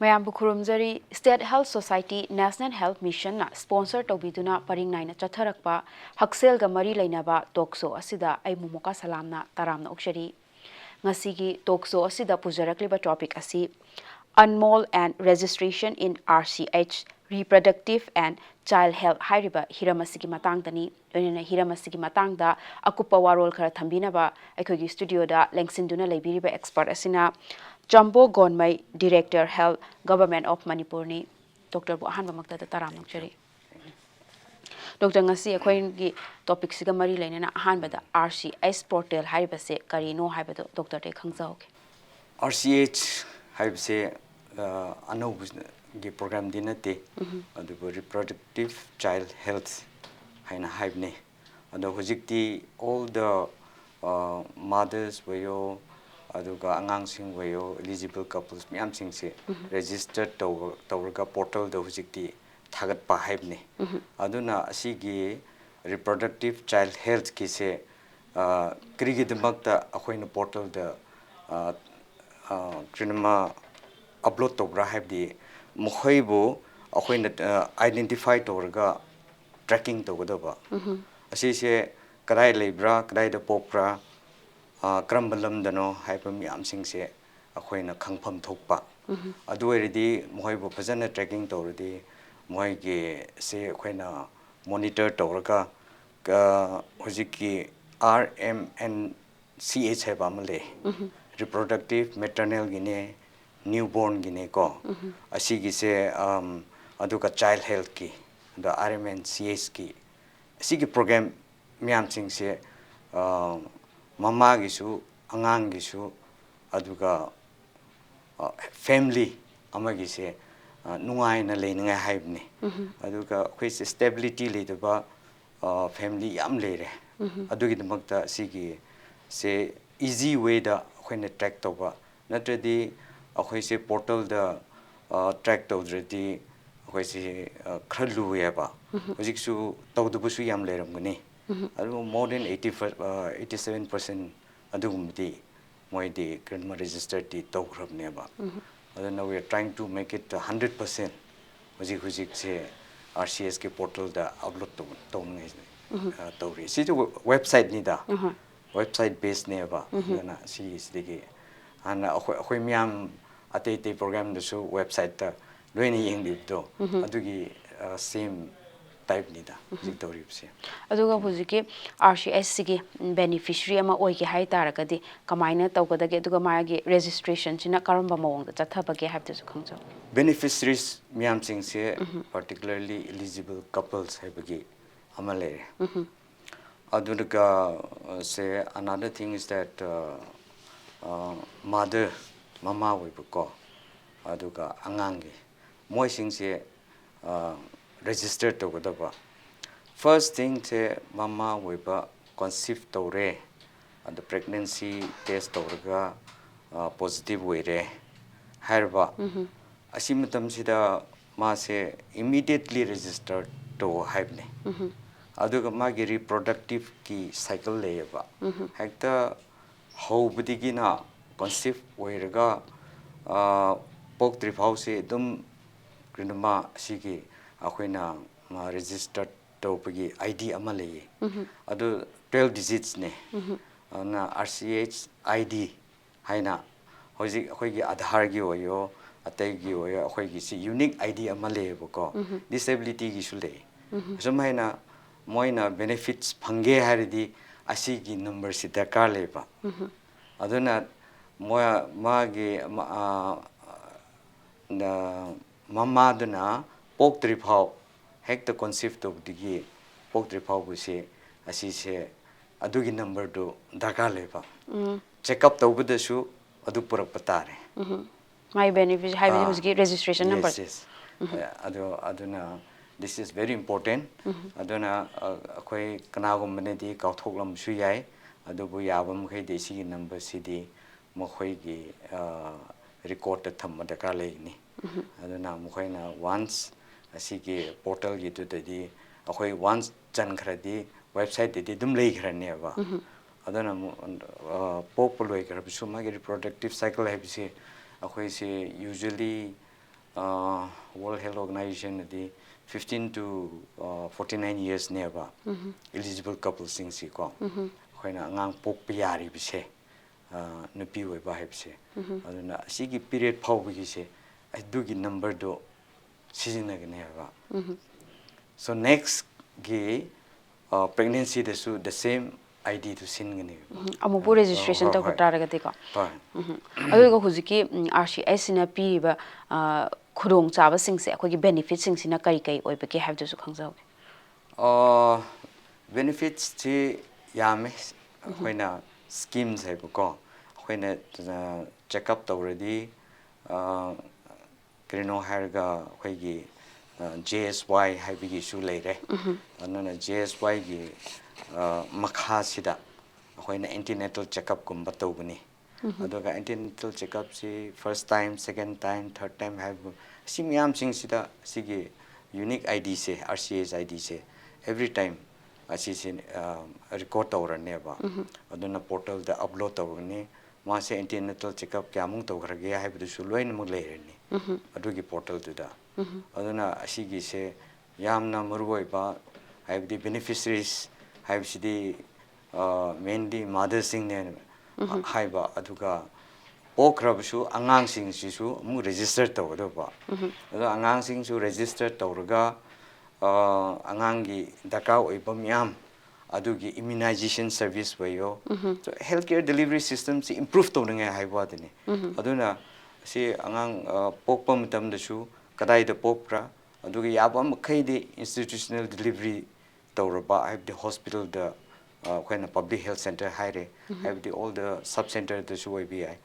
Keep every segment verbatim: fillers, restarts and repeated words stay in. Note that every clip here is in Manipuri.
ꯃꯌꯥꯝꯕꯨ ꯈꯨꯔꯨꯝꯖꯔꯤ꯫ State Health Society, National Health Missionꯅ sponsor ꯇꯧꯕꯤꯗꯨꯅ ꯄꯔꯤꯡ ꯅꯥꯏꯅ ꯆꯠꯊꯔꯛꯄ ꯍꯛꯁꯦꯜꯒ ꯃꯔꯤ ꯂꯩꯅꯕ talk show ꯑꯁꯤꯗ ꯑꯩ ꯃꯣꯃꯣꯀꯥ ꯁꯂꯥꯝꯅ ꯇꯔꯥꯝꯅ ꯑꯣꯛꯆꯔꯤ꯫ ꯉꯁꯤꯒꯤ talk show ꯑꯁꯤꯗ ꯄꯨꯖꯔꯛꯂꯤꯕ topic ꯑꯁꯤ Unmol and Registration in R C H, Reproductive and Child Health ꯍꯥꯏꯔꯤꯕ ꯍꯤꯔꯝ ꯑꯁꯤꯒꯤ ꯃꯇꯥꯡꯗꯅꯤ꯫ ꯂꯣꯏꯅꯅ ꯍꯤꯔꯝ ꯑꯁꯤꯒꯤ ꯃꯇꯥꯡꯗ ꯑꯀꯨꯞꯄ ꯋꯥꯔꯣꯜ ꯈꯔ ꯊꯝꯕꯤꯅꯕ ꯑꯩꯈꯣꯏꯒꯤ studioꯗ ꯂꯦꯡꯁꯤꯟꯗꯨꯅ ꯂꯩꯕꯤꯔꯤꯕ expert ꯑꯁꯤꯅ ꯆꯝꯕꯣ ꯒꯣꯟꯃꯩ, Director Health, Government of Manipurꯅꯤ꯫ Doctorꯕꯨ ꯑꯍꯥꯟꯕꯃꯛꯇꯗ ꯇꯔꯥꯝꯅ ꯑꯣꯛꯆꯔꯤ꯫ Doctor, ꯉꯁꯤ ꯑꯩꯈꯣꯏꯒꯤ topicꯁꯤꯒ ꯃꯔꯤ ꯂꯩꯅꯅ ꯑꯍꯥꯟꯕꯗ R C H portal ꯍꯥꯏꯔꯤꯕꯁꯦ ꯀꯔꯤꯅꯣ ꯍꯥꯏꯕꯗꯨ doctorꯗꯒꯤ ꯈꯪꯖꯍꯧꯒꯦ꯫ R C H ꯍꯥꯏꯕꯁꯦ, ꯑ, ꯑꯅꯧꯕꯒꯤ programꯗꯤ ꯅꯠꯇꯦ, ꯑꯗꯨꯕꯨ Reproductive Child Health ꯍꯥꯏꯅ ꯍꯥꯏꯕꯅꯦ꯫ ꯑꯗꯣ ꯍꯧꯖꯤꯛꯇꯤ all the, ꯑ, mothers ꯑꯣꯏꯌꯣ, ꯑꯗꯨꯒ ꯑꯉꯥꯡꯁꯤꯡ ꯑꯣꯏꯌꯣ, eligible couples ꯃꯌꯥꯝꯁꯤꯡꯁꯦ register ꯇꯧ-, ꯇꯧꯔꯒ portalꯗ ꯍꯧꯖꯤꯛꯇꯤ ꯊꯥꯒꯠꯄ ꯍꯥꯏꯕꯅꯤ꯫ ꯑꯗꯨꯅ ꯑꯁꯤꯒꯤ Reproductive Child Healthꯀꯤꯁꯦ, ꯑ, ꯀꯔꯤꯒꯤꯗꯃꯛꯇ ꯑꯩꯈꯣꯏꯅ portalꯗ, ꯑ, ꯑ, ꯀꯔꯤꯅꯣꯃ upload ꯇꯧꯕ꯭ꯔꯥ ꯍꯥꯏꯕꯗꯤ, ꯃꯈꯣꯏꯕꯨ ꯑꯩꯈꯣꯏꯅ, ꯑ, identify ꯇꯧꯔꯒ tracking ꯇꯧꯒꯗꯕ꯫ ꯑꯁꯤꯁꯦ ꯀꯗꯥꯏ ꯂꯩꯕ꯭ꯔꯥ, ꯀꯗꯥꯏꯗ ꯄꯣꯛꯄ꯭ꯔꯥ, ꯑ, ꯀꯔꯝꯕ ꯂꯝꯗꯅꯣ ꯍꯥꯏꯕ ꯃꯌꯥꯝꯁꯤꯡꯁꯦ ꯑꯩꯈꯣꯏꯅ ꯈꯪꯐꯝ ꯊꯣꯛꯄ꯫ ꯑꯗꯨ ꯑꯣꯏꯔꯗꯤ ꯃꯈꯣꯏꯕꯨ ꯐꯖꯅ tracking ꯇꯧꯔꯗꯤ ꯃꯈꯣꯏꯒꯤꯁꯦ ꯑꯩꯈꯣꯏꯅ monitor ꯇꯧꯔꯒ, ꯑ, ꯍꯧꯖꯤꯛꯀꯤ R M N C H ꯍꯥꯏꯕ ꯑꯃ ꯂꯩ꯫ Reproductive, maternalꯒꯤꯅꯦ, newbornꯒꯤꯅꯦ ꯀꯣ꯫ ꯑꯁꯤꯒꯤꯁꯦ, ꯑꯝ, ꯑꯗꯨꯒ child healthꯀꯤ, ꯑꯗ R M N C Hꯀꯤ, ꯑꯁꯤꯒꯤ program ꯃꯌꯥꯝꯁꯤꯡꯁꯦ, ꯑ, ꯃꯃꯥꯒꯤꯁꯨ, ꯑꯉꯥꯡꯒꯤꯁꯨ, ꯑꯗꯨꯒ, ꯑ, family ꯑꯃꯒꯤꯁꯦ, ꯑ, ꯅꯨꯡꯉꯥꯏꯅ ꯂꯩꯅꯤꯡꯉꯥꯏ ꯍꯥꯏꯕꯅꯤ꯫ ꯑꯗꯨꯒ ꯑꯩꯈꯣꯏꯁꯦ stability ꯂꯩꯇꯕ, ꯑ, family ꯌꯥꯝ ꯂꯩꯔꯦ꯫ ꯑꯗꯨꯒꯤꯗꯃꯛꯇ ꯑꯁꯤꯒꯤꯁꯦ easy wayꯗ ꯑꯩꯈꯣꯏꯅ track ꯇꯧꯕ, ꯅꯠꯇ꯭ꯔꯗꯤ ꯑꯩꯈꯣꯏꯁꯦ portalꯗ, ꯑ, track ꯇꯧꯗ꯭ꯔꯗꯤ ꯑꯩꯈꯣꯏꯁꯦ, ꯑ, ꯈꯔ ꯂꯨꯏꯌꯦꯕ꯫ ꯍꯧꯖꯤꯛꯁꯨ ꯇꯧꯗꯕꯁꯨ ꯌꯥꯝ ꯂꯩꯔꯝꯒꯅꯤ꯫ ꯑꯗꯨꯕꯨ more than eighty, ꯑ, eighty seven percent ꯑꯗꯨꯒꯨꯝꯕꯗꯤ ꯃꯣꯏꯗꯤ ꯀꯔꯤꯒꯨꯝꯕ registerꯗꯤ ꯇꯧꯈ꯭ꯔꯕꯅꯦꯕ꯫ ꯑꯗꯨꯅ we are trying to make it hundred percent ꯍꯧꯖꯤꯛ ꯍꯧꯖꯤꯛꯁꯦ ꯑꯥꯔ ꯁꯤ ꯑꯦꯁꯀꯤ ꯄꯣꯔꯇꯦꯜꯗ ꯑꯞꯂꯣꯗ ꯇꯧ ꯇꯧꯅꯤꯡꯉꯥꯏ ꯑ, ꯇꯧꯔꯤ꯫ ꯁꯤꯁꯨ ꯋꯦꯕꯁꯥꯏꯠꯅꯤꯗ꯫ ꯋꯦꯕꯁꯥꯏꯠ ꯕꯦꯁꯅꯦꯕ꯫ ꯑꯗꯨꯅ ꯁꯤꯁꯤꯗꯒꯤ ꯍꯥꯟꯅ ꯑꯩꯈꯣꯏ ꯑꯩꯈꯣꯏ ꯃꯌꯥꯝ ꯑꯇꯩ ꯑꯇꯩ ꯄ꯭ꯔꯣꯒ꯭ꯔꯥꯝꯗꯁꯨ ꯋꯦꯕꯁꯥꯏꯠꯇ ꯂꯣꯏꯅ ꯌꯦꯡꯕꯤꯕꯗꯣ, ꯑꯗꯨꯒꯤ ꯁꯦꯝ ꯇꯥꯏꯞꯅꯤꯗ ꯍꯧꯖꯤꯛ ꯇꯧꯔꯤꯕꯁꯦ꯫ ꯑꯗꯨꯒ ꯍꯧꯖꯤꯛꯀꯤ ꯑꯥꯔ ꯁꯤ ꯑꯦꯁ ꯁꯤꯒꯤ ꯕꯦꯅꯤꯐꯤꯁꯔꯤ ꯑꯃ ꯑꯣꯏꯒꯦ ꯍꯥꯏ ꯇꯥꯔꯒꯗꯤ ꯀꯃꯥꯏꯅ ꯇꯧꯒꯗꯒꯦ? ꯑꯗꯨꯒ ꯃꯥꯒꯤ ꯔꯦꯖꯤꯁꯇ꯭ꯔꯦꯁꯟꯁꯤꯅ ꯀꯔꯝꯕ ꯃꯑꯣꯡꯗ ꯆꯠꯊꯕꯒꯦ ꯍꯥꯏꯕꯗꯨꯁꯨ ꯈꯪꯖꯧ꯫ ꯕꯦꯅꯤꯐꯤꯁꯔꯤꯁ ꯃꯌꯥꯝꯁꯤꯡꯁꯦ particularly eligible couples ꯍꯥꯏꯕꯒꯤ ꯑꯃ ꯂꯩꯔꯦ꯫ ꯑꯗꯨꯒ ꯁꯦ another thing is that mother, ꯃꯃꯥ ꯑꯣꯏꯕꯀꯣ, ꯑꯗꯨꯒ ꯑꯉꯥꯡꯒꯤ, ꯃꯣꯏꯁꯤꯡꯁꯦ ꯔꯦꯖꯤꯁꯇꯔ ꯇꯧꯒꯗꯕ꯫ ꯐꯥꯔꯁ ꯊꯤꯡꯁꯦ ꯃꯃꯥ ꯑꯣꯏꯕ ꯀꯣꯟꯁꯤꯞ ꯇꯧꯔꯦ, ꯑꯗ ꯄ꯭ꯔꯦꯒꯅꯦꯟꯁꯤ ꯇꯦꯁ ꯇꯧꯔꯒ ꯄꯣꯖꯤꯇꯤꯚ ꯑꯣꯏꯔꯦ ꯍꯥꯏꯔꯕ, ꯑꯁꯤ ꯃꯇꯝꯁꯤꯗ ꯃꯥꯁꯦ ꯏꯃꯤꯗꯤꯌꯦꯠꯂꯤ ꯔꯦꯖꯤꯁꯇꯔ ꯇꯧ ꯍꯥꯏꯕꯅꯦ꯫ ꯑꯗꯨꯒ ꯃꯥꯒꯤ ꯔꯤꯄ꯭ꯔꯣꯗꯛꯇꯤꯞꯀꯤ ꯁꯥꯏꯀꯜ ꯂꯩꯌꯦꯕ꯫ ꯍꯦꯛꯇ ꯍꯧꯕꯗꯒꯤꯅ ꯀꯣꯟꯁꯤꯞ ꯑꯣꯏꯔꯒ ꯄꯣꯛꯇ꯭ꯔꯤ ꯐꯥꯎꯁꯦ ꯑꯗꯨꯝ ꯀꯔꯤꯅꯣꯃ ꯑꯁꯤꯒꯤ ꯑꯩꯈꯣꯏꯅ ꯔꯦꯖꯤꯁꯇꯔ ꯇꯧꯕꯒꯤ ꯑꯥꯏ ꯗꯤ ꯑꯃ ꯂꯩꯌꯦ꯫ ꯑꯗꯨ ꯇ꯭ꯋꯦꯜꯐ ꯗꯤꯖꯤꯠꯁꯅꯦ꯫ ꯑꯗꯨꯅ R C S I D ꯍꯥꯏꯅ ꯍꯧꯖꯤꯛ ꯑꯩꯈꯣꯏꯒꯤ ꯑꯥꯙꯥꯔꯒꯤ ꯑꯣꯏꯌꯣ, ꯑꯇꯩꯒꯤ ꯑꯣꯏꯌꯣ, ꯑꯩꯈꯣꯏꯒꯤ ꯁꯤ ꯌꯨꯅꯤꯛ ꯑꯥꯏ ꯗꯤ ꯑꯃ ꯂꯩꯌꯦꯕꯀꯣ꯫ ꯗꯤꯁꯦꯕꯤꯂꯤꯇꯤꯒꯤꯁꯨ ꯂꯩ꯫ ꯑꯁꯨꯝ ꯍꯥꯏꯅ ꯃꯣꯏꯅ ꯕꯦꯅꯤꯐꯤꯠꯁ ꯐꯪꯒꯦ ꯍꯥꯏꯔꯗꯤ ꯑꯁꯤꯒꯤ ꯅꯝꯕꯔꯁꯤ ꯗꯔꯀꯥꯔ ꯂꯩꯕ꯫ ꯑꯗꯨꯅ ꯃꯣꯏ ꯃꯥꯒꯤ ꯃꯃꯥꯗꯨꯅ ꯄꯣꯛꯇ꯭ꯔꯤ ꯐꯥꯎ, ꯍꯦꯛꯇ ꯀꯣꯟꯁꯤꯞ ꯇꯧꯕꯗꯒꯤ ꯄꯣꯛꯇ꯭ꯔꯤ ꯐꯥꯎꯕꯁꯦ, ꯑꯁꯤꯁꯦ ꯑꯗꯨꯒꯤ ꯅꯝꯕꯔꯗꯨ ꯗꯔꯀꯥꯔ ꯂꯩꯕ꯫ ꯆꯦꯛꯑꯞ ꯇꯧꯕꯗꯁꯨ ꯑꯗꯨ ꯄꯨꯔꯛꯄ ꯇꯥꯔꯦ꯫ ꯃꯥꯒꯤ ꯕꯦꯅꯤꯐꯤꯠ ꯍꯥꯏꯕꯗꯤ ꯍꯧꯖꯤꯛꯀꯤ ꯔꯦꯖꯤꯁꯇ꯭ꯔꯦꯁꯟ ꯅꯝꯕꯔ꯫ ꯑꯗꯣ ꯑꯗꯨꯅ this is very important꯫ ꯑꯗꯨꯅ ꯑꯩꯈꯣꯏ ꯀꯅꯥꯒꯨꯝꯕꯅꯗꯤ ꯀꯥꯎꯊꯣꯛꯂꯝꯕꯁꯨ ꯌꯥꯏ꯫ ꯑꯗꯨꯕꯨ ꯌꯥꯕ ꯃꯈꯩꯗꯤ ꯁꯤꯒꯤ ꯅꯝꯕꯔꯁꯤꯗꯤ ꯃꯈꯣꯏꯒꯤ ꯔꯦꯀꯣꯔꯠꯇ ꯊꯝꯕ ꯗꯔꯀꯥꯔ ꯂꯩꯒꯅꯤ꯫ ꯑꯗꯨꯅ ꯃꯈꯣꯏꯅ ꯋꯥꯟꯁ ꯑꯁꯤꯒꯤ ꯄꯣꯔꯇꯦꯜꯒꯤꯗꯨꯗꯗꯤ ꯑꯩꯈꯣꯏ ꯋꯥꯟꯁ ꯆꯟꯈ꯭ꯔꯗꯤ ꯋꯦꯕꯁꯥꯏꯠꯇꯗꯤ ꯑꯗꯨꯝ ꯂꯩꯈ꯭ꯔꯅꯦꯕ꯫ ꯑꯗꯨꯅ ꯑꯃꯨꯛ ꯄꯣꯛꯄ ꯂꯣꯏꯈ꯭ꯔꯕꯁꯨ ꯃꯥꯒꯤ ꯔꯤꯄ꯭ꯔꯣꯗꯛꯇꯤꯞ ꯁꯥꯏꯀꯜ ꯍꯥꯏꯕꯁꯤ ꯑꯩꯈꯣꯏꯁꯦ usually World Health Organizationꯅꯗꯤ fifteen to forty nine yearsꯅꯦꯕ eligible couplesꯁꯤꯡꯁꯤꯀꯣ, ꯑꯩꯈꯣꯏꯅ ꯑꯉꯥꯡ ꯄꯣꯛꯄ ꯌꯥꯔꯤꯕꯁꯦ, ꯅꯨꯄꯤ ꯑꯣꯏꯕ ꯍꯥꯏꯕꯁꯦ꯫ ꯑꯗꯨꯅ ꯑꯁꯤꯒꯤ period ꯐꯥꯎꯕꯒꯤꯁꯦ ꯑꯗꯨꯒꯤ numberꯗꯣ ꯁꯤꯖꯤꯟꯅꯒꯅꯦꯕ꯫ So nextꯒꯤ pregnancyꯗꯁꯨ the same IDꯗꯨ ꯁꯤꯟꯒꯅꯦꯕ꯫ ꯑꯃꯨꯛꯄꯨ registration ꯍꯣꯏ, ꯇꯧꯈ꯭ꯔ ꯍꯣꯏ꯫ ꯇꯥꯔꯒꯗꯤꯀꯣ꯫ ꯍꯣꯏ꯫ ꯑꯗꯨꯒ ꯍꯧꯖꯤꯛꯀꯤ RCSꯁꯤꯅ ꯄꯤꯔꯤꯕ ꯈꯨꯗꯣꯡꯆꯥꯕꯁꯤꯡꯁꯦ, ꯑꯩꯈꯣꯏꯒꯤ benefitꯁꯤꯡꯁꯤꯅ ꯀꯔꯤ ꯀꯔꯤ ꯑꯣꯏꯕꯒꯦ ꯍꯥꯏꯕꯗꯨꯁꯨ ꯈꯪꯖꯍꯧꯒꯦ꯫ Benefitsꯁꯤ ꯌꯥꯝꯃꯦ꯫ ꯑꯩꯈꯣꯏꯅ schemes ꯍꯥꯏꯕꯀꯣ, ꯑꯩꯈꯣꯏꯅ checkup ꯇꯧꯔꯗꯤ, ꯀꯔꯤꯅꯣ ꯍꯥꯏꯔꯒ ꯑꯩꯈꯣꯏꯒꯤ JSY ꯍꯥꯏꯕꯒꯤꯁꯨ ꯂꯩꯔꯦ꯫ ꯑꯗꯨꯅ JSYꯒꯤ ꯃꯈꯥꯁꯤꯗ ꯑꯩꯈꯣꯏꯅ antenatal checkupꯀꯨꯝꯕ ꯇꯧꯒꯅꯤ꯫ ꯑꯗꯨꯒ antenatal checkupꯁꯤ first time, second time, third time ꯍꯥꯏꯕ, ꯁꯤ ꯃꯌꯥꯝꯁꯤꯡꯁꯤꯗ ꯁꯤꯒꯤ unique IDꯁꯦ, RCS IDꯁꯦ every time ꯑꯁꯤꯁꯦ record ꯇꯧꯔꯅꯦꯕ꯫ ꯑꯗꯨꯅ portalꯗ upload ꯇꯧꯔꯅꯤ꯫ ꯃꯥꯁꯦ antenatal checkup ꯀꯌꯥꯃꯨꯛ ꯇꯧꯈ꯭ꯔꯒꯦ ꯍꯥꯏꯕꯗꯨꯁꯨ ꯂꯣꯏꯅꯃꯛ ꯂꯩꯔꯅꯤ ꯑꯗꯨꯒꯤ portalꯗꯨꯗ꯫ ꯑꯗꯨꯅ ꯑꯁꯤꯒꯤꯁꯦ ꯌꯥꯝꯅ ꯃꯔꯨ ꯑꯣꯏꯕ, ꯍꯥꯏꯕꯗꯤ beneficiaries ꯍꯥꯏꯕꯁꯤꯗꯤ mainly motherꯁꯤꯡꯅꯦ ꯍꯥꯏꯕ, ꯑꯗꯨꯒ ꯄꯣꯛꯈ꯭ꯔꯕꯁꯨ ꯑꯉꯥꯡꯁꯤꯡꯁꯤꯁꯨ ꯑꯃꯨꯛ register ꯇꯧꯒꯗꯧꯕ꯫ ꯑꯗꯣ ꯑꯉꯥꯡꯁꯤꯡꯁꯨ register ꯇꯧꯔꯒ ꯑꯉꯥꯡꯒꯤ ꯗꯔꯀꯥꯔ ꯑꯣꯏꯕ ꯃꯌꯥꯝ ꯑꯗꯨꯒꯤ immunization service ꯑꯣꯏꯌꯣ꯫ So health care delivery systemꯁꯤ improve ꯇꯧꯅꯤꯡꯉꯥꯏ ꯍꯥꯏꯕ ꯋꯥꯗꯅꯤ꯫ ꯑꯗꯨꯅ ꯁꯤ ꯑꯉꯥꯡ ꯄꯣꯛꯄ ꯃꯇꯝꯗꯁꯨ ꯀꯗꯥꯏꯗ ꯄꯣꯛꯄ꯭ꯔꯥ, ꯑꯗꯨꯒ ꯌꯥꯕ ꯃꯈꯩꯗꯤ institutional delivery ꯇꯧꯔꯕ, ꯍꯥꯏꯕꯗꯤ hospitalꯗ, ꯑꯩꯈꯣꯏꯅ public health centre ꯍꯥꯏꯔꯦ, ꯍꯥꯏꯕꯗꯤ all the sub centreꯗꯁꯨ ꯑꯣꯏꯕ ꯌꯥꯏ,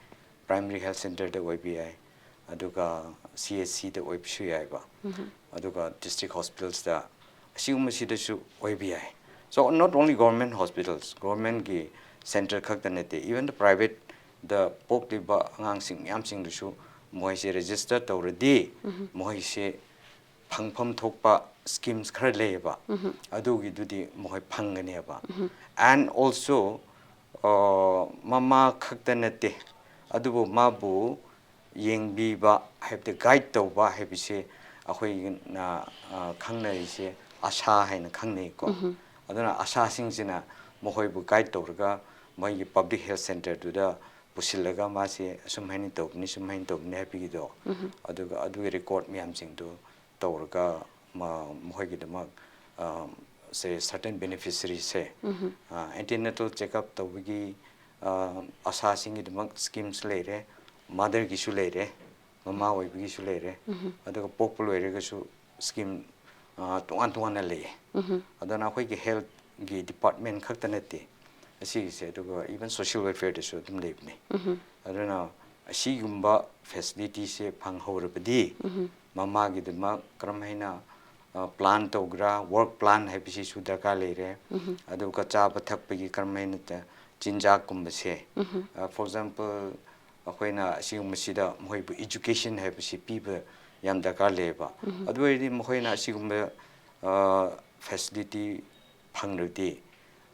primary health centreꯗ ꯑꯣꯏꯕ ꯌꯥꯏ, ꯑꯗꯨꯒ CHCꯗ ꯑꯣꯏꯕꯁꯨ ꯌꯥꯏꯕ, ꯑꯗꯨꯒ district hospitalsꯇ, ꯑꯁꯤꯒꯨꯝꯕꯁꯤꯗꯁꯨ ꯑꯣꯏꯕ ꯌꯥꯏ꯫ So not only government hospitals, governmentꯀꯤ centre ꯈꯛꯇ ꯅꯠꯇꯦ, even the privateꯗ ꯄꯣꯛꯂꯤꯕ ꯑꯉꯥꯡꯁꯤꯡ ꯃꯌꯥꯝꯁꯤꯡꯗꯨꯁꯨ ꯃꯣꯏꯁꯦ register ꯇꯧꯔꯗꯤ ꯃꯣꯏꯁꯦ ꯐꯪꯐꯝ ꯊꯣꯛꯄ schemes ꯈꯔ ꯂꯩꯌꯦꯕ, ꯑꯗꯨꯒꯤꯗꯨꯗꯤ ꯃꯈꯣꯏ ꯐꯪꯒꯅꯦꯕ꯫ And also ꯃꯃꯥ ꯈꯛꯇ ꯅꯠꯇꯦ, ꯑꯗꯨꯕꯨ ꯃꯥꯕꯨ ꯌꯦꯡꯕꯤꯕ ꯍꯥꯏꯕꯗꯤ guide ꯇꯧꯕ ꯍꯥꯏꯕꯁꯦ ꯑꯩꯈꯣꯏꯅ, ꯑ, ꯈꯪꯅꯔꯤꯁꯦ ꯑꯁꯥ ꯍꯥꯏꯅ ꯈꯪꯅꯩꯀꯣ꯫ ꯑꯗꯨꯅ ꯑꯁꯥꯁꯤꯡꯁꯤꯅ ꯃꯈꯣꯏꯕꯨ guide ꯇꯧꯔꯒ ꯃꯣꯏꯒꯤ public health centreꯗꯨꯗ ꯄꯨꯁꯤꯜꯂꯒ ꯃꯥꯁꯦ ꯑꯁꯨꯝ ꯍꯥꯏꯅ ꯇꯧꯕꯅꯤ, ꯁꯨꯝ ꯍꯥꯏꯅ ꯇꯧꯕꯅꯤ ꯍꯥꯏꯕꯒꯤꯗꯣ, ꯑꯗꯨꯒ ꯑꯗꯨꯒꯤ record ꯃꯌꯥꯝꯁꯤꯡꯗꯨ ꯇꯧꯔꯒ ꯃ-, ꯃꯈꯣꯏꯒꯤꯗꯃꯛ, ꯑ, ꯁꯦ certain beneficiaryꯁꯦ, ꯑ, antenatal checkup ꯇꯧꯕꯒꯤ, ꯑ, ꯑꯁꯥꯁꯤꯡꯒꯤꯗꯃꯛ schemes ꯂꯩꯔꯦ, motherꯒꯤꯁꯨ ꯂꯩꯔꯦ, ꯃꯃꯥ ꯑꯣꯏꯕꯒꯤꯁꯨ ꯂꯩꯔꯦ, ꯑꯗꯨꯒ ꯄꯣꯛꯄ ꯂꯣꯏꯔꯒꯁꯨ scheme, ꯑ, ꯇꯣꯉꯥꯟ ꯇꯣꯉꯥꯟꯅ ꯂꯩꯌꯦ꯫ ꯑꯗꯨꯅ ꯑꯩꯈꯣꯏꯒꯤ healthꯒꯤ department ꯈꯛꯇ ꯅꯠꯇꯦ ꯑꯁꯤꯒꯤꯁꯦ, ꯑꯗꯨꯒ even social welfareꯗꯁꯨ ꯑꯗꯨꯝ ꯂꯩꯕꯅꯦ꯫ ꯑꯗꯨꯅ ꯑꯁꯤꯒꯨꯝꯕ facilityꯁꯦ ꯐꯪꯍꯧꯔꯕꯗꯤ ꯃꯃꯥꯒꯤꯗꯃꯛ ꯀꯔꯝ ꯍꯥꯏꯅ, ꯑ, plan ꯇꯧꯒ꯭ꯔꯥ, work plan ꯍꯥꯏꯕꯁꯤꯁꯨ ꯗꯔꯀꯥꯔ ꯂꯩꯔꯦ꯫ ꯑꯗꯨꯒ ꯆꯥꯕ ꯊꯛꯄꯒꯤ ꯀꯔꯝ ꯍꯥꯏꯅ ꯇ-, ꯆꯤꯟꯖꯥꯛꯀꯨꯝꯕꯁꯦ, ꯑ, for example, ꯑꯩꯈꯣꯏꯅ ꯑꯁꯤꯒꯨꯝꯕꯁꯤꯗ ꯃꯈꯣꯏꯕꯨ education ꯍꯥꯏꯕꯁꯤ ꯄꯤꯕ ꯌꯥꯝ ꯗꯔꯀꯥꯔ ꯂꯩꯌꯦꯕ꯫ ꯑꯗꯨ ꯑꯣꯏꯔꯗꯤ ꯃꯈꯣꯏꯅ ꯑꯁꯤꯒꯨꯝꯕ, ꯑ, facility ꯐꯪꯂꯗꯤ,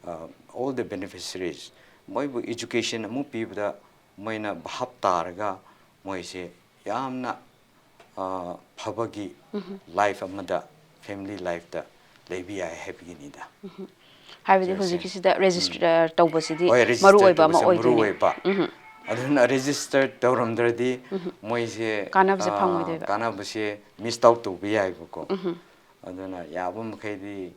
ꯑ, all the beneficiaries ꯃꯣꯏꯕꯨ education ꯑꯃꯨꯛ ꯄꯤꯕꯗ ꯃꯣꯏꯅ ꯚꯥꯞ ꯇꯥꯔꯒ ꯃꯣꯏꯁꯦ ꯌꯥꯝꯅ, ꯑ, ꯐꯕꯒꯤ life ꯑꯃꯗ, family lifeꯇ ꯂꯩꯕ ꯌꯥꯏ ꯍꯥꯏꯕꯒꯤꯅꯤꯗ꯫ ꯍꯥꯏꯕꯗꯤ ꯍꯧꯖꯤꯛꯀꯤꯁꯤꯗ register ꯇꯧꯕꯁꯤꯗꯤ ꯍꯣꯏ, register ꯃꯔꯨ ꯑꯣꯏꯕ ꯑꯃ ꯇꯧꯕꯁꯦ ꯃꯔꯨ ꯑꯣꯏꯗꯣꯏꯅꯦ꯫ ꯑꯣꯏꯕ꯫ ꯑꯗꯨꯅ register ꯇꯧꯔꯝꯗ꯭ꯔꯗꯤ ꯃꯣꯏꯁꯦ, ꯀꯥꯟꯅꯕꯁꯦ ꯑ, ꯐꯪꯉꯣꯏꯗꯣꯏꯕ꯫ ꯀꯥꯟꯅꯕꯁꯦ miss out ꯇꯧꯕ ꯌꯥꯏꯕꯀꯣ꯫ ꯑꯗꯨꯅ ꯌꯥꯕ ꯃꯈꯩꯗꯤ,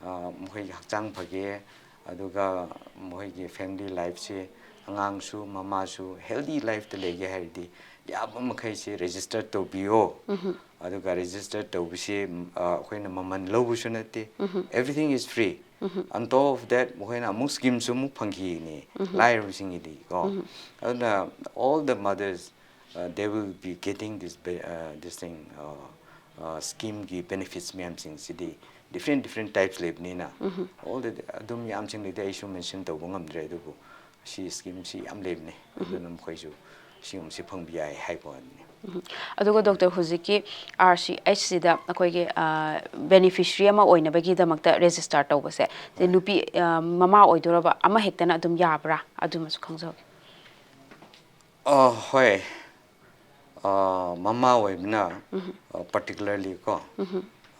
ꯑ, ꯃꯈꯣꯏꯒꯤ ꯍꯛꯆꯥꯡ ꯐꯒꯦ, ꯑꯗꯨꯒ ꯃꯈꯣꯏꯒꯤ family lifeꯁꯦ, ꯑꯉꯥꯡꯁꯨ ꯃꯃꯥꯁꯨ healthy lifeꯇ ꯂꯩꯒꯦ ꯍꯥꯏꯔꯗꯤ ꯌꯥꯕ ꯃꯈꯩꯁꯦ register ꯇꯧꯕꯤꯌꯣ꯫ ꯑꯗꯨꯒ register ꯇꯧꯕꯁꯦ, ꯑ, ꯑꯩꯈꯣꯏꯅ ꯃꯃꯜ ꯂꯧꯕꯁꯨ ꯅꯠꯇꯦ꯫ Everything is free. On top of that, ꯃꯈꯣꯏꯅ ꯑꯃꯨꯛ schemeꯁꯨ ꯑꯃꯨꯛ ꯐꯪꯈꯤꯅꯤ, ꯂꯥꯏꯔꯕꯁꯤꯡꯒꯤꯗꯤ ꯀꯣ꯫ ꯑꯗꯨꯅ all the mothers, uh, they will be getting this be-, uh, this thing, uh, uh, schemeꯒꯤ benefits ꯃꯌꯥꯝꯁꯤꯡꯁꯤꯗꯤ different different types ꯂꯩꯕꯅꯤꯅ, all the, ꯑꯗꯨꯝ ꯌꯥꯝꯁꯤꯡꯗꯨꯗꯤ ꯑꯩꯁꯨ mention ꯇꯧꯕ ꯉꯝꯗ꯭ꯔꯦ, ꯑꯗꯨꯕꯨ ꯁꯤ schemeꯁꯤ ꯌꯥꯝ ꯂꯩꯕꯅꯦ꯫ ꯑꯗꯨꯅ ꯃꯈꯣꯏꯁꯨ ꯁꯤꯒꯨꯝꯕꯁꯤ ꯐꯪꯕ ꯌꯥꯏ ꯍꯥꯏꯕ ꯋꯥꯅꯤ꯫ ꯑꯗꯨꯒ doctor, ꯍꯧꯖꯤꯛꯀꯤ R C H ꯁꯤꯗ ꯑꯩꯈꯣꯏꯒꯤ, ꯑ, beneficiary ꯑꯃ ꯑꯣꯏꯅꯕꯒꯤꯗꯃꯛꯇ register ꯇꯧꯕꯁꯦ, ꯁꯤ ꯅꯨꯄꯤ, ꯑ, ꯃꯃꯥ ꯑꯣꯏꯗꯣꯔꯕ ꯑꯃ ꯍꯦꯛꯇꯅ ꯑꯗꯨꯝ ꯌꯥꯕ꯭ꯔꯥ? ꯑꯗꯨꯃꯁꯨ ꯈꯪꯖꯍꯧꯒꯦ꯫ ꯑ, ꯍꯣꯏ꯫ ꯑ, ꯃꯃꯥ ꯑꯣꯏꯕꯅ, ꯑ, particularly ꯀꯣ,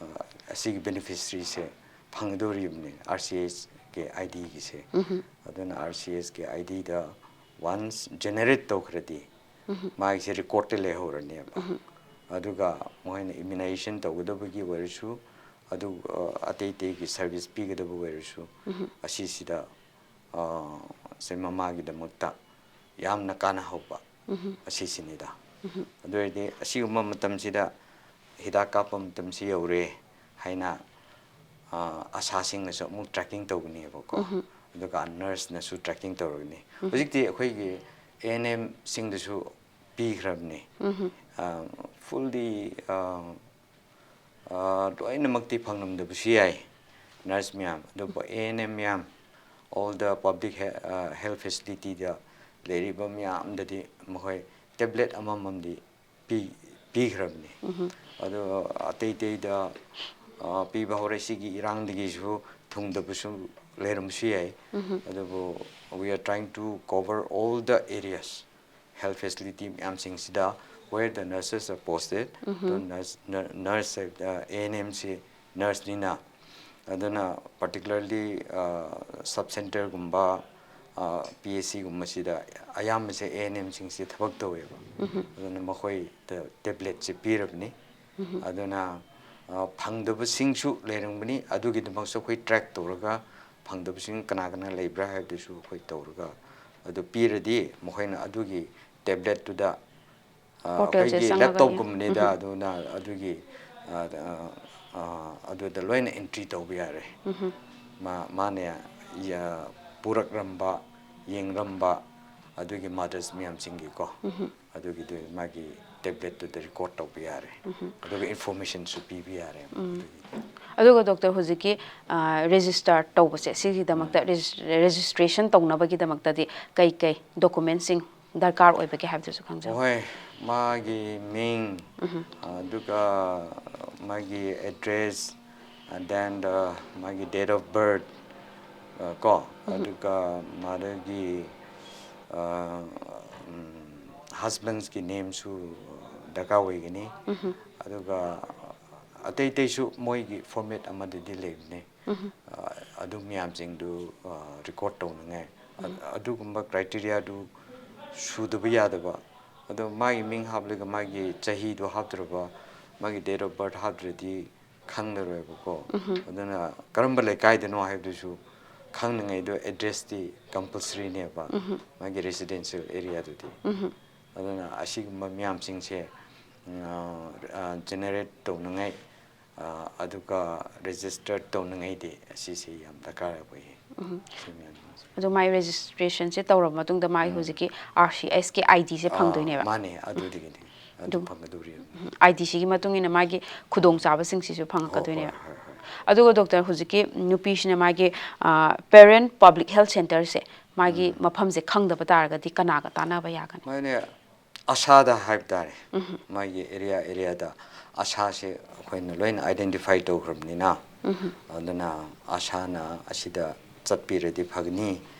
ꯑ, ꯑꯁꯤꯒꯤ beneficiaryꯁꯦ ꯐꯪꯒꯗꯧꯔꯤꯕꯅꯤ, RCSꯀꯤ IDꯒꯤꯁꯦ꯫ ꯑꯗꯨꯅ RCSꯀꯤ IDꯗ once generate ꯇꯧꯈ꯭ꯔꯗꯤ, ꯃꯥꯒꯤꯁꯦ recordꯇ ꯂꯩꯍꯧꯔꯅꯦꯕ꯫ ꯑꯗꯨꯒ ꯃꯈꯣꯏꯅ immunization ꯇꯧꯒꯗꯕꯒꯤ ꯑꯣꯏꯔꯁꯨ, ꯑꯗꯨ, ꯑ, ꯑꯇꯩ ꯑꯇꯩꯒꯤ service ꯄꯤꯒꯗꯕ ꯑꯣꯏꯔꯁꯨ, ꯑꯁꯤꯁꯤꯗ, ꯑ, ꯁꯦ ꯃꯃꯥꯒꯤꯗꯃꯛꯇ ꯌꯥꯝꯅ ꯀꯥꯟꯅꯍꯧꯕ ꯑꯁꯤꯁꯤꯅꯤꯗ꯫ ꯑꯗꯨ ꯑꯣꯏꯔꯗꯤ ꯑꯁꯤꯒꯨꯝꯕ ꯃꯇꯝꯁꯤꯗ ꯍꯤꯗꯥꯛ ꯀꯥꯞꯄ ꯃꯇꯝꯁꯤ ꯌꯧꯔꯦ ꯍꯥꯏꯅ, ꯑ, ꯑꯁꯥꯁꯤꯡꯅꯁꯨ ꯑꯃꯨꯛ tracking ꯇꯧꯒꯅꯦꯕꯀꯣ꯫ ꯑꯗꯨꯒ nurseꯅꯁꯨ tracking ꯇꯧꯔꯒꯅꯤ꯫ ꯍꯧꯖꯤꯛꯇꯤ ꯑꯩꯈꯣꯏꯒꯤ ANMꯁꯤꯡꯗꯁꯨ ꯄꯤꯈ꯭ꯔꯕꯅꯤ꯫ ꯑ, fully, ꯑ, ꯑ, ꯂꯣꯏꯅꯃꯛꯇꯤ ꯐꯪꯂꯝꯗꯕꯁꯨ ꯌꯥꯏ, nurse ꯃꯌꯥꯝ꯫ ꯑꯗꯨꯕꯨ ANM ꯃꯌꯥꯝ, all the public he-, ꯑ, health facilityꯗ ꯂꯩꯔꯤꯕ ꯃꯌꯥꯝꯗꯗꯤ ꯃꯈꯣꯏ tablet ꯑꯃꯃꯝꯗꯤ ꯄꯤ-, ꯄꯤꯈ꯭ꯔꯕꯅꯤ꯫ ꯑꯗꯣ ꯑꯇꯩ ꯑꯇꯩꯗ, ꯑ, ꯄꯤꯕ ꯍꯧꯔꯦ꯫ ꯁꯤꯒꯤ ꯏꯔꯥꯡꯗꯒꯤꯁꯨ ꯊꯨꯡꯗꯕꯁꯨ ꯂꯩꯔꯝꯕꯁꯨ ꯌꯥꯏ꯫ ꯑꯗꯨꯕꯨ we are trying to cover all the areas, health facility ꯃꯌꯥꯝꯁꯤꯡꯁꯤꯗ where the nurses are posted꯫ ꯑꯗꯣ nurse, ꯅꯔ-, nurse ꯍꯥꯏꯕꯗ ANMꯁꯤ nurseꯅꯤꯅ, ꯑꯗꯨꯅ particularly, ꯑ, sub centreꯒꯨꯝꯕ, ꯑ, PHCꯒꯨꯝꯕꯁꯤꯗ ꯑꯌꯥꯝꯕꯁꯦ ANMꯁꯤꯡꯁꯦ ꯊꯕꯛ ꯇꯧꯋꯦꯕ꯫ ꯑꯗꯨꯅ ꯃꯈꯣꯏꯗ tabletꯁꯦ ꯄꯤꯔꯕꯅꯤ꯫ ꯑꯗꯨꯅ, ꯑ, ꯐꯪꯗꯕꯁꯤꯡꯁꯨ ꯂꯩꯔꯝꯒꯅꯤ꯫ ꯑꯗꯨꯒꯤꯗꯃꯛꯁꯨ ꯑꯩꯈꯣꯏ track ꯇꯧꯔꯒ ꯐꯪꯗꯕꯁꯤꯡ ꯀꯅꯥ ꯀꯅꯥ ꯂꯩꯕ꯭ꯔꯥ ꯍꯥꯏꯕꯗꯨꯁꯨ ꯑꯩꯈꯣꯏ ꯇꯧꯔꯒ, ꯑꯗꯨ ꯄꯤꯔꯗꯤ ꯃꯈꯣꯏꯅ ꯑꯗꯨꯒꯤ tabletꯇꯨꯗ, ꯑ, portalꯁꯦ ꯑꯩꯈꯣꯏꯒꯤ ꯆꯪꯉꯒ laptopꯀꯨꯝꯕꯅꯤꯗ, ꯑꯗꯨꯅ ꯑꯗꯨꯒꯤ, ꯑ, ꯑ, ꯑ, ꯑꯗꯨꯗ ꯂꯣꯏꯅ entry ꯇꯧꯕ ꯌꯥꯔꯦ꯫ ꯃꯥ-, ꯃꯥꯅ ꯌ-, ꯄꯨꯔꯛꯂꯝꯕ, ꯌꯦꯡꯂꯝꯕ ꯑꯗꯨꯒꯤ mothers ꯃꯌꯥꯝꯁꯤꯡꯒꯤꯀꯣ꯫ ꯑꯗꯨꯒꯤꯗꯨ ꯃꯥꯒꯤ tabletꯇꯨꯗ record ꯇꯧꯕ ꯌꯥꯔꯦ꯫ ꯑꯗꯨꯒ informationꯁꯨ ꯄꯤꯕ ꯌꯥꯔꯦ꯫ ꯑꯗꯨꯒꯤ ꯑꯗꯨꯒ doctor, ꯍꯧꯖꯤꯛꯀꯤ, ꯑ, register ꯇꯧꯕꯁꯦ, ꯁꯤꯒꯤꯗꯃꯛꯇ regis-, registration ꯇꯧꯅꯕꯒꯤꯗꯃꯛꯇꯗꯤ ꯀꯩ ꯀꯩ documentꯁꯤꯡ ꯗꯔꯀꯥꯔ ꯑꯣꯏꯕꯒꯦ ꯍꯥꯏꯕꯗꯨꯁꯨ ꯈꯪꯖꯕ꯫ ꯍꯣꯏ, ꯃꯥꯒꯤ ꯃꯤꯡ, ꯑꯗꯨꯒ ꯃꯥꯒꯤ address, and then the, ꯃꯥꯒꯤ date of birth, ꯑ, ꯀꯣ, ꯑꯗꯨꯒ ꯃꯥꯒꯤ, ꯑ, ꯎꯝ, ꯍꯁꯕꯦꯟꯁꯀꯤ ꯅꯦꯝꯁꯨ ꯗꯔꯀꯥꯔ ꯑꯣꯏꯒꯅꯤ꯫ ꯑꯗꯨꯒ ꯑꯇꯩ ꯑꯇꯩꯁꯨ ꯃꯣꯏꯒꯤ ꯐꯣꯔꯃꯦꯠ ꯑꯃꯗꯗꯤ ꯂꯩꯕꯅꯦ꯫ ꯑꯗꯨ ꯃꯌꯥꯝꯁꯤꯡꯗꯨ ꯔꯦꯀꯣꯔꯠ ꯇꯧꯅꯤꯡꯉꯥꯏ꯫ ꯑꯗꯨꯒꯨꯝꯕ ꯀ꯭ꯔꯥꯏꯇꯦꯔꯤꯌꯥꯗꯨ ꯁꯨꯗꯕ ꯌꯥꯗꯕ꯫ ꯑꯗꯣ ꯃꯥꯒꯤ ꯃꯤꯡ ꯍꯥꯞꯂꯒ ꯃꯥꯒꯤ ꯆꯍꯤꯗꯣ ꯍꯥꯞꯇ꯭ꯔꯕ, ꯃꯥꯒꯤ date of birth ꯍꯥꯞꯇ꯭ꯔꯗꯤ ꯈꯪꯂꯔꯣꯏꯕꯀꯣ꯫ ꯑꯗꯨꯅ ꯀꯔꯝꯕ ꯂꯩꯀꯥꯏꯗꯅꯣ ꯍꯥꯏꯕꯗꯨꯁꯨ ꯈꯪꯅꯉꯩꯗꯣ ꯑꯦꯗ꯭ꯔꯦꯁꯇꯤ ꯀꯝꯄꯜꯁꯔꯤꯅꯦꯕ, ꯃꯥꯒꯤ ꯔꯦꯁꯤꯗꯦꯟꯁꯤꯌꯦꯜ ꯑꯦꯔꯤꯌꯥꯗꯨꯗꯤ꯫ ꯑꯗꯨꯅ ꯑꯁꯤꯒꯨꯝꯕ ꯃꯌꯥꯝꯁꯤꯡꯁꯦ ꯖꯦꯅꯦꯔꯦꯠ ꯇꯧꯅꯉꯥꯏ, ꯑꯗꯨꯒ ꯔꯦꯖꯤꯁꯇꯔ ꯇꯧꯅꯉꯥꯏꯗꯤ ꯑꯁꯤꯁꯦ ꯌꯥꯝ ꯗꯔꯀꯥꯔ ꯑꯣꯏꯌꯦ꯫ ꯁꯤ ꯃꯌꯥꯝꯁꯤꯡꯁꯦ꯫ ꯑꯗꯣ ꯃꯥꯏ ꯔꯦꯖꯤꯁꯇ꯭ꯔꯦꯁꯟꯁꯦ ꯇꯧꯔꯕ ꯃꯇꯨꯡꯗ ꯃꯥꯏ ꯍꯧꯖꯤꯛꯀꯤ ꯑꯥꯔ ꯁꯤ ꯑꯦꯁꯀꯤ ꯑꯥꯏ ꯗꯤꯁꯦ ꯐꯪꯗꯣꯏꯅꯦꯕ꯫ ꯃꯥꯅꯦ, ꯑꯗꯨꯗꯒꯤꯗꯤ ꯑꯗꯨ ꯐꯪꯒꯗꯧꯔꯤ꯫ ꯑꯥꯏ ꯗꯤꯁꯤꯒꯤ ꯃꯇꯨꯡ ꯏꯟꯅ ꯃꯥꯒꯤ ꯈꯨꯗꯣꯡꯆꯥꯕꯁꯤꯡꯁꯤꯁꯨ ꯐꯪꯉꯛꯀꯗꯣꯏꯅꯦꯕ꯫ ꯑꯗꯨꯒ ꯗꯣꯛꯇꯔ, ꯍꯧꯖꯤꯛꯀꯤ ꯅꯨꯄꯤꯁꯤꯅ ꯃꯥꯒꯤ ꯄꯦꯔꯦꯟ ꯄꯕ꯭ꯂꯤꯛ ꯍꯦꯜꯊ ꯁꯦꯟꯇꯔꯁꯦ ꯃꯥꯒꯤ ꯃꯐꯝꯁꯦ ꯈꯪꯗꯕ ꯇꯥꯔꯒꯗꯤ ꯀꯅꯥꯒ ꯇꯥꯟꯅꯕ ꯌꯥꯒꯅꯤ? ꯃꯥꯅꯦ, ꯑꯁꯥꯗ ꯍꯥꯏꯕ ꯇꯥꯔꯦ꯫ ꯃꯥꯒꯤ ꯑꯦꯔꯤꯌꯥ ꯑꯦꯔꯤꯌꯥꯗ ꯑꯁꯥꯁꯦ ꯑꯩꯈꯣꯏꯅ ꯂꯣꯏꯅ ꯑꯥꯏꯗꯦꯟꯇꯤꯐꯥꯏ ꯇꯧꯈ꯭ꯔꯕꯅꯤꯅ, ꯑꯗꯨꯅ ꯑꯁꯥꯅ ꯑꯁꯤꯗ ꯆꯠꯄꯤꯔꯗꯤ ꯐꯒꯅꯤ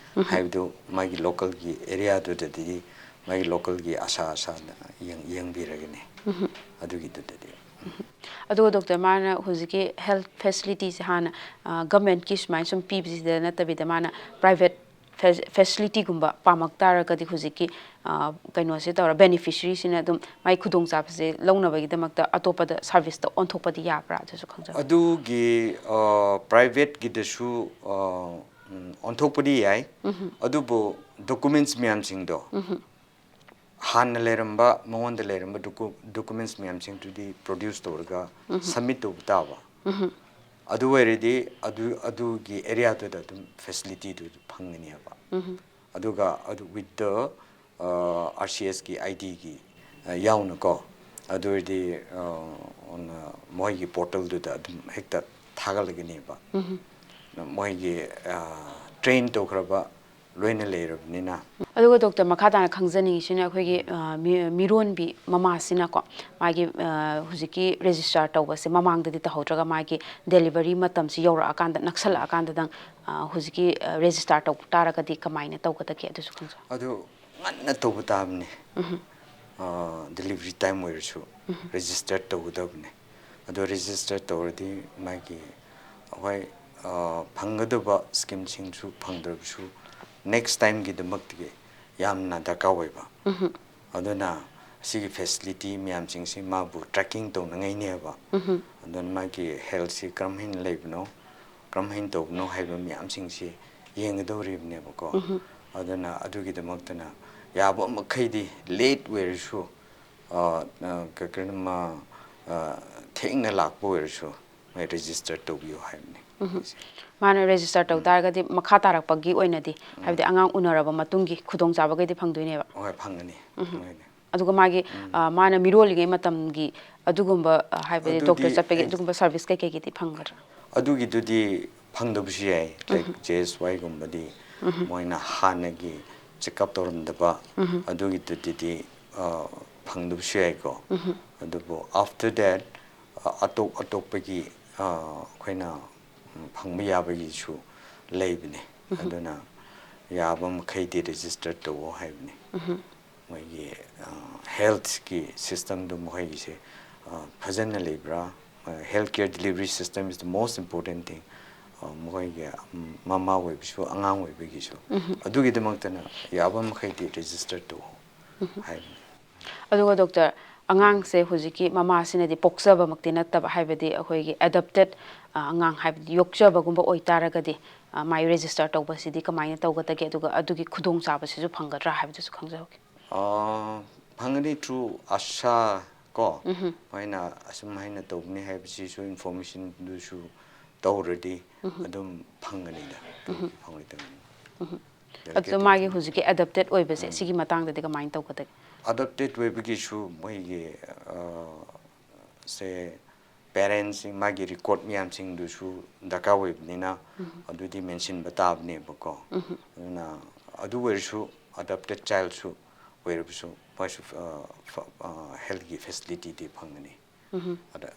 ꯍꯥꯏꯕꯗꯨ ꯃꯥꯒꯤ ꯂꯣꯀꯦꯜꯒꯤ ꯑꯦꯔꯤꯌꯥꯗꯨꯗꯗꯤ ꯃꯥꯒꯤ ꯂꯣꯀꯦꯜꯒꯤ ꯑꯁꯥ ꯑꯁꯥꯅ ꯌꯦꯡ- ꯌꯦꯡꯕꯤꯔꯒꯅꯤ꯫ ꯑꯗꯨꯒꯤꯗꯨꯗꯗꯤ ꯑꯗꯨꯒ ꯗꯣꯛꯇꯔ, ꯃꯥꯅ ꯍꯧꯖꯤꯛꯀꯤ ꯍꯦꯜꯊ ꯐꯦꯁꯤꯂꯤꯇꯤꯁꯦ ꯍꯥꯟꯅ ꯒꯃꯦꯟꯠꯀꯤ ꯁꯨꯃꯥꯏꯅ ꯁꯨꯝ ꯄꯤꯕꯁꯤꯗ ꯅꯠꯇꯕꯤꯗ ꯃꯥꯅ ꯄ꯭ꯔꯥꯏꯚꯦꯠ ꯐꯦꯁꯤꯂꯤꯇꯤꯒꯨꯝꯕ ꯄꯥꯝꯃꯛ ꯇꯥꯔꯒꯗꯤ ꯍꯧꯖꯤꯛꯀꯤ ꯀꯩꯅꯣꯁꯦ ꯇꯧꯔ ꯕꯦꯅꯤꯐꯤꯁꯔꯤꯁꯤꯅ ꯑꯗꯨꯝ ꯃꯥꯏ ꯈꯨꯗꯣꯡꯆꯥꯕꯁꯦ ꯂꯧꯅꯕꯒꯤꯗꯃꯛꯇ ꯑꯇꯣꯞꯄꯗ ꯁꯥꯔꯚꯤꯁꯇ ꯑꯣꯟꯊꯣꯛꯄꯗꯤ ꯌꯥꯕ꯭ꯔꯥ? ꯑꯗꯨꯁꯨ ꯈꯪꯖꯕ꯫ ꯑꯗꯨꯒꯤ ꯄ꯭ꯔꯥꯏꯚꯦꯠꯀꯤꯗꯁꯨ ꯑꯣꯟꯊꯣꯛꯄꯗꯤ ꯌꯥꯏ꯫ ꯑꯗꯨꯕꯨ ꯗꯣꯀꯨꯃꯦꯟꯠꯁ ꯃꯌꯥꯝꯁꯤꯡꯗꯣ ꯍꯥꯟꯅ ꯂꯩꯔꯝꯕ, ꯃꯉꯣꯟꯗ ꯂꯩꯔꯝꯕ ꯗꯣꯀꯨꯃꯦꯟꯠꯁ ꯃꯌꯥꯝꯁꯤꯡꯗꯨꯗꯤ ꯄ꯭ꯔꯣꯗ꯭ꯌꯨꯁ ꯇꯧꯔꯒ ꯁꯕꯃꯤꯠ ꯇꯧꯕ ꯇꯥꯕ꯫ ꯑꯗꯨ ꯑꯣꯏꯔꯗꯤ ꯑꯗꯨ ꯑꯗꯨꯒꯤ ꯑꯦꯔꯤꯌꯥꯗꯨꯗ ꯑꯗꯨꯝ ꯐꯦꯁꯤꯂꯤꯇꯤꯗꯨ ꯐꯪꯒꯅꯦꯕ꯫ ꯑꯗꯨꯒ ꯑꯗꯨ with the ꯑꯥꯔ ꯁꯤ ꯑꯦꯁꯀꯤ ꯑꯥꯏ ꯗꯤꯒꯤ ꯌꯥꯎꯅꯀꯣ, ꯑꯗꯨ ꯑꯣꯏꯔꯗꯤ ꯃꯣꯏꯒꯤ ꯄꯣꯔꯇꯦꯜꯗꯨꯗ ꯑꯗꯨꯝ ꯍꯦꯛꯇ ꯊꯥꯒꯠꯂꯒꯅꯦꯕ꯫ ꯃꯣꯏꯒꯤ ꯇ꯭ꯔꯦꯟ ꯇꯧꯈ꯭ꯔꯕ ꯂꯣꯏꯅ ꯂꯩꯔꯕꯅꯤꯅ꯫ ꯑꯗꯨꯒ ꯗꯣꯛꯇꯔ, ꯃꯈꯥ ꯇꯥꯅ ꯈꯪꯖꯅꯤꯡꯉꯤꯁꯤꯅ ꯑꯩꯈꯣꯏꯒꯤ ꯃꯤꯔꯣꯟꯕꯤ ꯃꯃꯥꯁꯤꯅꯀꯣ, ꯃꯥꯒꯤ ꯍꯧꯖꯤꯛꯀꯤ ꯔꯦꯖꯤꯁꯇꯥꯔ ꯇꯧꯕꯁꯦ ꯃꯃꯥꯡꯗꯗꯤ ꯇꯧꯍꯧꯗ꯭ꯔꯒ ꯃꯥꯒꯤ ꯗꯦꯂꯤꯚꯔꯤ ꯃꯇꯝꯁꯤ ꯌꯧꯔꯛꯑꯀꯥꯟꯗ, ꯅꯛꯁꯜꯂꯛꯑꯀꯥꯟꯗꯗꯪ ꯍꯧꯖꯤꯛꯀꯤ ꯔꯦꯖꯤꯁꯇꯥꯔ ꯇꯧ ꯇꯥꯔꯒꯗꯤ ꯀꯃꯥꯏꯅ ꯇꯧꯒꯗꯒꯦ? ꯑꯗꯨꯁꯨ ꯈꯪꯖ- ꯑꯗꯨ ꯉꯟꯅ ꯇꯧꯕ ꯇꯥꯕꯅꯤ꯫ ꯗꯦꯂꯤꯚꯔꯤ ꯇꯥꯏꯝ ꯑꯣꯏꯔꯁꯨ ꯔꯦꯖꯤꯁꯇꯔ ꯇꯧꯒꯗꯕꯅꯤ꯫ ꯑꯗꯣ ꯔꯦꯖꯤꯁꯇꯔ ꯇꯧꯔꯗꯤ ꯃꯥꯒꯤ, ꯍꯣꯏ, ꯐꯪꯒꯗꯕ ꯁ꯭ꯀꯤꯝꯁꯤꯡꯁꯨ ꯐꯪꯗ꯭ꯔꯕꯁꯨ ꯅꯦꯛꯁ ꯇꯥꯏꯝꯒꯤꯗꯃꯛꯇꯒꯤ ꯌꯥꯝꯅ ꯗꯔꯀꯥꯔ ꯑꯣꯏꯕ꯫ ꯑꯗꯨꯅ ꯑꯁꯤꯒꯤ ꯐꯦꯁꯤꯂꯤꯇꯤ ꯃꯌꯥꯝꯁꯤꯡꯁꯤ ꯃꯥꯕꯨ ꯇ꯭ꯔꯦꯀꯤꯡ ꯇꯧꯅꯉꯥꯏꯅꯦꯕ꯫ ꯑꯗꯨꯅ ꯃꯥꯒꯤ ꯍꯦꯜꯊꯁꯤ ꯀꯔꯝ ꯍꯥꯏꯅ ꯂꯩꯕꯅꯣ, ꯀꯔꯝ ꯍꯥꯏꯅ ꯇꯧꯕꯅꯣ ꯍꯥꯏꯕ ꯃꯌꯥꯝꯁꯤꯡꯁꯤ ꯌꯦꯡꯒꯗꯧꯔꯤꯕꯅꯦꯕꯀꯣ꯫ ꯑꯗꯨꯅ ꯑꯗꯨꯒꯤꯗꯃꯛꯇꯅ ꯌꯥꯕ ꯃꯈꯩꯗꯤ ꯂꯦꯠ ꯑꯣꯏꯔꯁꯨ, ꯑ, ꯑ, ꯀ-, ꯀꯔꯤꯅꯣꯃ, ꯑ, ꯊꯦꯡꯅ ꯂꯥꯛꯄ ꯑꯣꯏꯔꯁꯨ ꯃꯣꯏ ꯔꯦꯖꯤꯁꯇꯔ ꯇꯧꯕꯤꯌꯨ ꯍꯥꯏꯕꯅꯤ꯫ ꯃꯥꯅ ꯔꯦꯖꯤꯁꯇꯔ ꯇꯧ ꯇꯥꯔꯒꯗꯤ ꯃꯈꯥ ꯇꯥꯔꯛꯄꯒꯤ ꯑꯣꯏꯅꯗꯤ, ꯍꯥꯏꯕꯗꯤ ꯑꯉꯥꯡ ꯎꯅꯔꯕ ꯃꯇꯨꯡꯒꯤ ꯈꯨꯗꯣꯡꯆꯥꯕꯈꯩꯗꯤ ꯐꯪꯗꯣꯏꯅꯦꯕ꯫ ꯍꯣꯏ, ꯐꯪꯒꯅꯤ꯫ ꯃꯣꯏꯅ ꯑꯗꯨꯒ ꯃꯥꯒꯤ, ꯑ, ꯃꯥꯅ ꯃꯤꯔꯣꯜꯂꯤꯉꯩ ꯃꯇꯝꯒꯤ ꯑꯗꯨꯒꯨꯝꯕ, ꯑ, ꯍꯥꯏꯕꯗꯤ ꯑꯗꯨꯗꯤ ꯗꯣꯛꯇꯔ ꯆꯠꯄꯒꯤ ꯑꯩ ꯑꯗꯨꯒꯨꯝꯕ ꯁꯥꯔꯚꯤꯁ ꯀꯩꯀꯩꯒꯤꯗꯤ ꯐꯪꯒꯗ꯭ꯔꯥ? ꯑꯗꯨꯒꯤꯗꯨꯗꯤ ꯐꯪꯗꯕꯁꯨ ꯌꯥꯏ꯫ ꯂꯥꯏꯛ ꯖꯦ ꯑꯦꯁ ꯋꯥꯏꯒꯨꯝꯕꯗꯤ ꯃꯣꯏꯅ ꯍꯥꯟꯅꯒꯤ ꯆꯦꯛꯑꯞ ꯇꯧꯔꯝꯗꯕ ꯑꯗꯨꯒꯤꯗꯨꯗꯤ, ꯑ, ꯐꯪꯗꯕꯁꯨ ꯌꯥꯏꯀꯣ꯫ ꯑꯗꯨꯕꯨ after that, ꯑ, ꯑꯇꯣꯞ ꯑꯇꯣꯞꯄꯒꯤ, ꯑ, ꯑꯩꯈꯣꯏꯅ, ꯎꯝ, ꯐꯪꯕ ꯌꯥꯕꯒꯤꯁꯨ ꯂꯩꯕꯅꯤ꯫ ꯑꯗꯨꯅ ꯌꯥꯕ ꯃꯈꯩꯗꯤ ꯔꯦꯖꯤꯁꯇꯔ ꯇꯧꯋꯣ ꯍꯥꯏꯕꯅꯤ꯫ ꯃꯣꯏꯒꯤ, ꯑ, ꯍꯦꯜꯊꯀꯤ ꯁꯤꯁꯇꯦꯝꯗꯨ ꯃꯈꯣꯏꯒꯤꯁꯦ, ꯑ, ꯐꯖꯅ ꯂꯩꯕ꯭ꯔꯥ? ꯑ, health care delivery system is the most important thing. ꯑ, ꯃꯈꯣꯏꯒꯤ, ꯎꯝ, ꯃꯃꯥ ꯑꯣꯏꯕꯁꯨ, ꯑꯉꯥꯡ ꯑꯣꯏꯕꯒꯤꯁꯨ꯫ ꯑꯗꯨꯒꯤꯗꯃꯛꯇꯅ ꯌꯥꯕ ꯃꯈꯩꯗꯤ ꯔꯦꯖꯤꯁꯇꯔ ꯇꯧꯋꯣ ꯍꯥꯏꯕꯅꯤ꯫ ꯑꯗꯨꯒ ꯗꯣꯛꯇꯔ, ꯑꯉꯥꯡꯁꯦ ꯍꯧꯖꯤꯛꯀꯤ ꯃꯃꯥꯁꯤꯅꯗꯤ ꯄꯣꯛꯆꯕꯃꯛꯇꯤ ꯅꯠꯇꯕ, ꯍꯥꯏꯕꯗꯤ ꯑꯩꯈꯣꯏꯒꯤ ꯑꯦꯗꯣꯞꯇꯦꯠ, ꯑ, ꯑꯉꯥꯡ, ꯍꯥꯏꯕꯗꯤ ꯌꯣꯛꯆꯕꯒꯨꯝꯕ ꯑꯣꯏꯇꯥꯔꯒꯗꯤ, ꯑ, ꯃꯥꯏ ꯔꯦꯖꯤꯁꯇꯔ ꯇꯧꯕꯁꯤꯗꯤ ꯀꯃꯥꯏꯅ ꯇꯧꯒꯗꯒꯦ? ꯑꯗꯨꯒ ꯑꯗꯨꯒꯤ ꯈꯨꯗꯣꯡꯆꯥꯕꯁꯤꯁꯨ ꯐꯪꯒꯗ꯭ꯔꯥ ꯍꯥꯏꯕꯗꯨꯁꯨ ꯈꯪꯖꯍꯧꯒꯦ꯫ ꯑ, ꯐꯪꯒꯅꯤ, through ASHA ꯀꯣ, ꯃꯣꯏꯅ ꯑꯁꯨꯝ ꯍꯥꯏꯅ ꯇꯧꯕꯅꯤ ꯍꯥꯏꯕꯁꯤꯁꯨ ꯏꯟꯐꯣꯔꯃꯦꯁꯟꯗꯨꯁꯨ ꯇꯧꯔꯗꯤ ꯑꯗꯨꯝ ꯐꯪꯒꯅꯤꯗ꯫ ꯐꯪꯂꯣꯏꯗꯕꯅꯤ꯫ ꯑꯗꯣ ꯃꯥꯒꯤ ꯍꯧꯖꯤꯛꯀꯤ ꯑꯦꯗꯣꯞꯇꯦꯠ ꯑꯣꯏꯕꯁꯦ, ꯁꯤꯒꯤ ꯃꯇꯥꯡꯗꯗꯤ ꯀꯃꯥꯏꯅ ꯇꯧꯒꯗꯒꯦ? ꯑꯦꯗꯣꯞꯇꯦꯠ ꯑꯣꯏꯕꯒꯤꯁꯨ ꯃꯣꯏꯒꯤ, ꯑ, ꯁꯦ ꯄꯦꯔꯦꯟꯁꯁꯤꯡ, ꯃꯥꯒꯤ ꯔꯦꯀꯣꯔꯠ ꯃꯌꯥꯝꯁꯤꯡꯗꯨꯁꯨ ꯗꯔꯀꯥꯔ ꯑꯣꯏꯕꯅꯤꯅ ꯑꯗꯨꯗꯤ ꯃꯦꯟꯁꯤꯟꯕ ꯇꯥꯕꯅꯦꯕꯀꯣ꯫ ꯑꯗꯨꯅ ꯑꯗꯨ ꯑꯣꯏꯔꯁꯨ ꯑꯦꯗꯣꯞꯇꯦꯠ ꯆꯥꯏꯜꯁꯨ ꯑꯣꯏꯔꯕꯁꯨ ꯃꯣꯏꯁꯨ, ꯑ, ꯐ-, ꯑ, ꯍꯦꯜꯊꯀꯤ ꯐꯦꯁꯤꯂꯤꯇꯤꯗꯤ ꯐꯪꯒꯅꯤ꯫ ꯑꯗ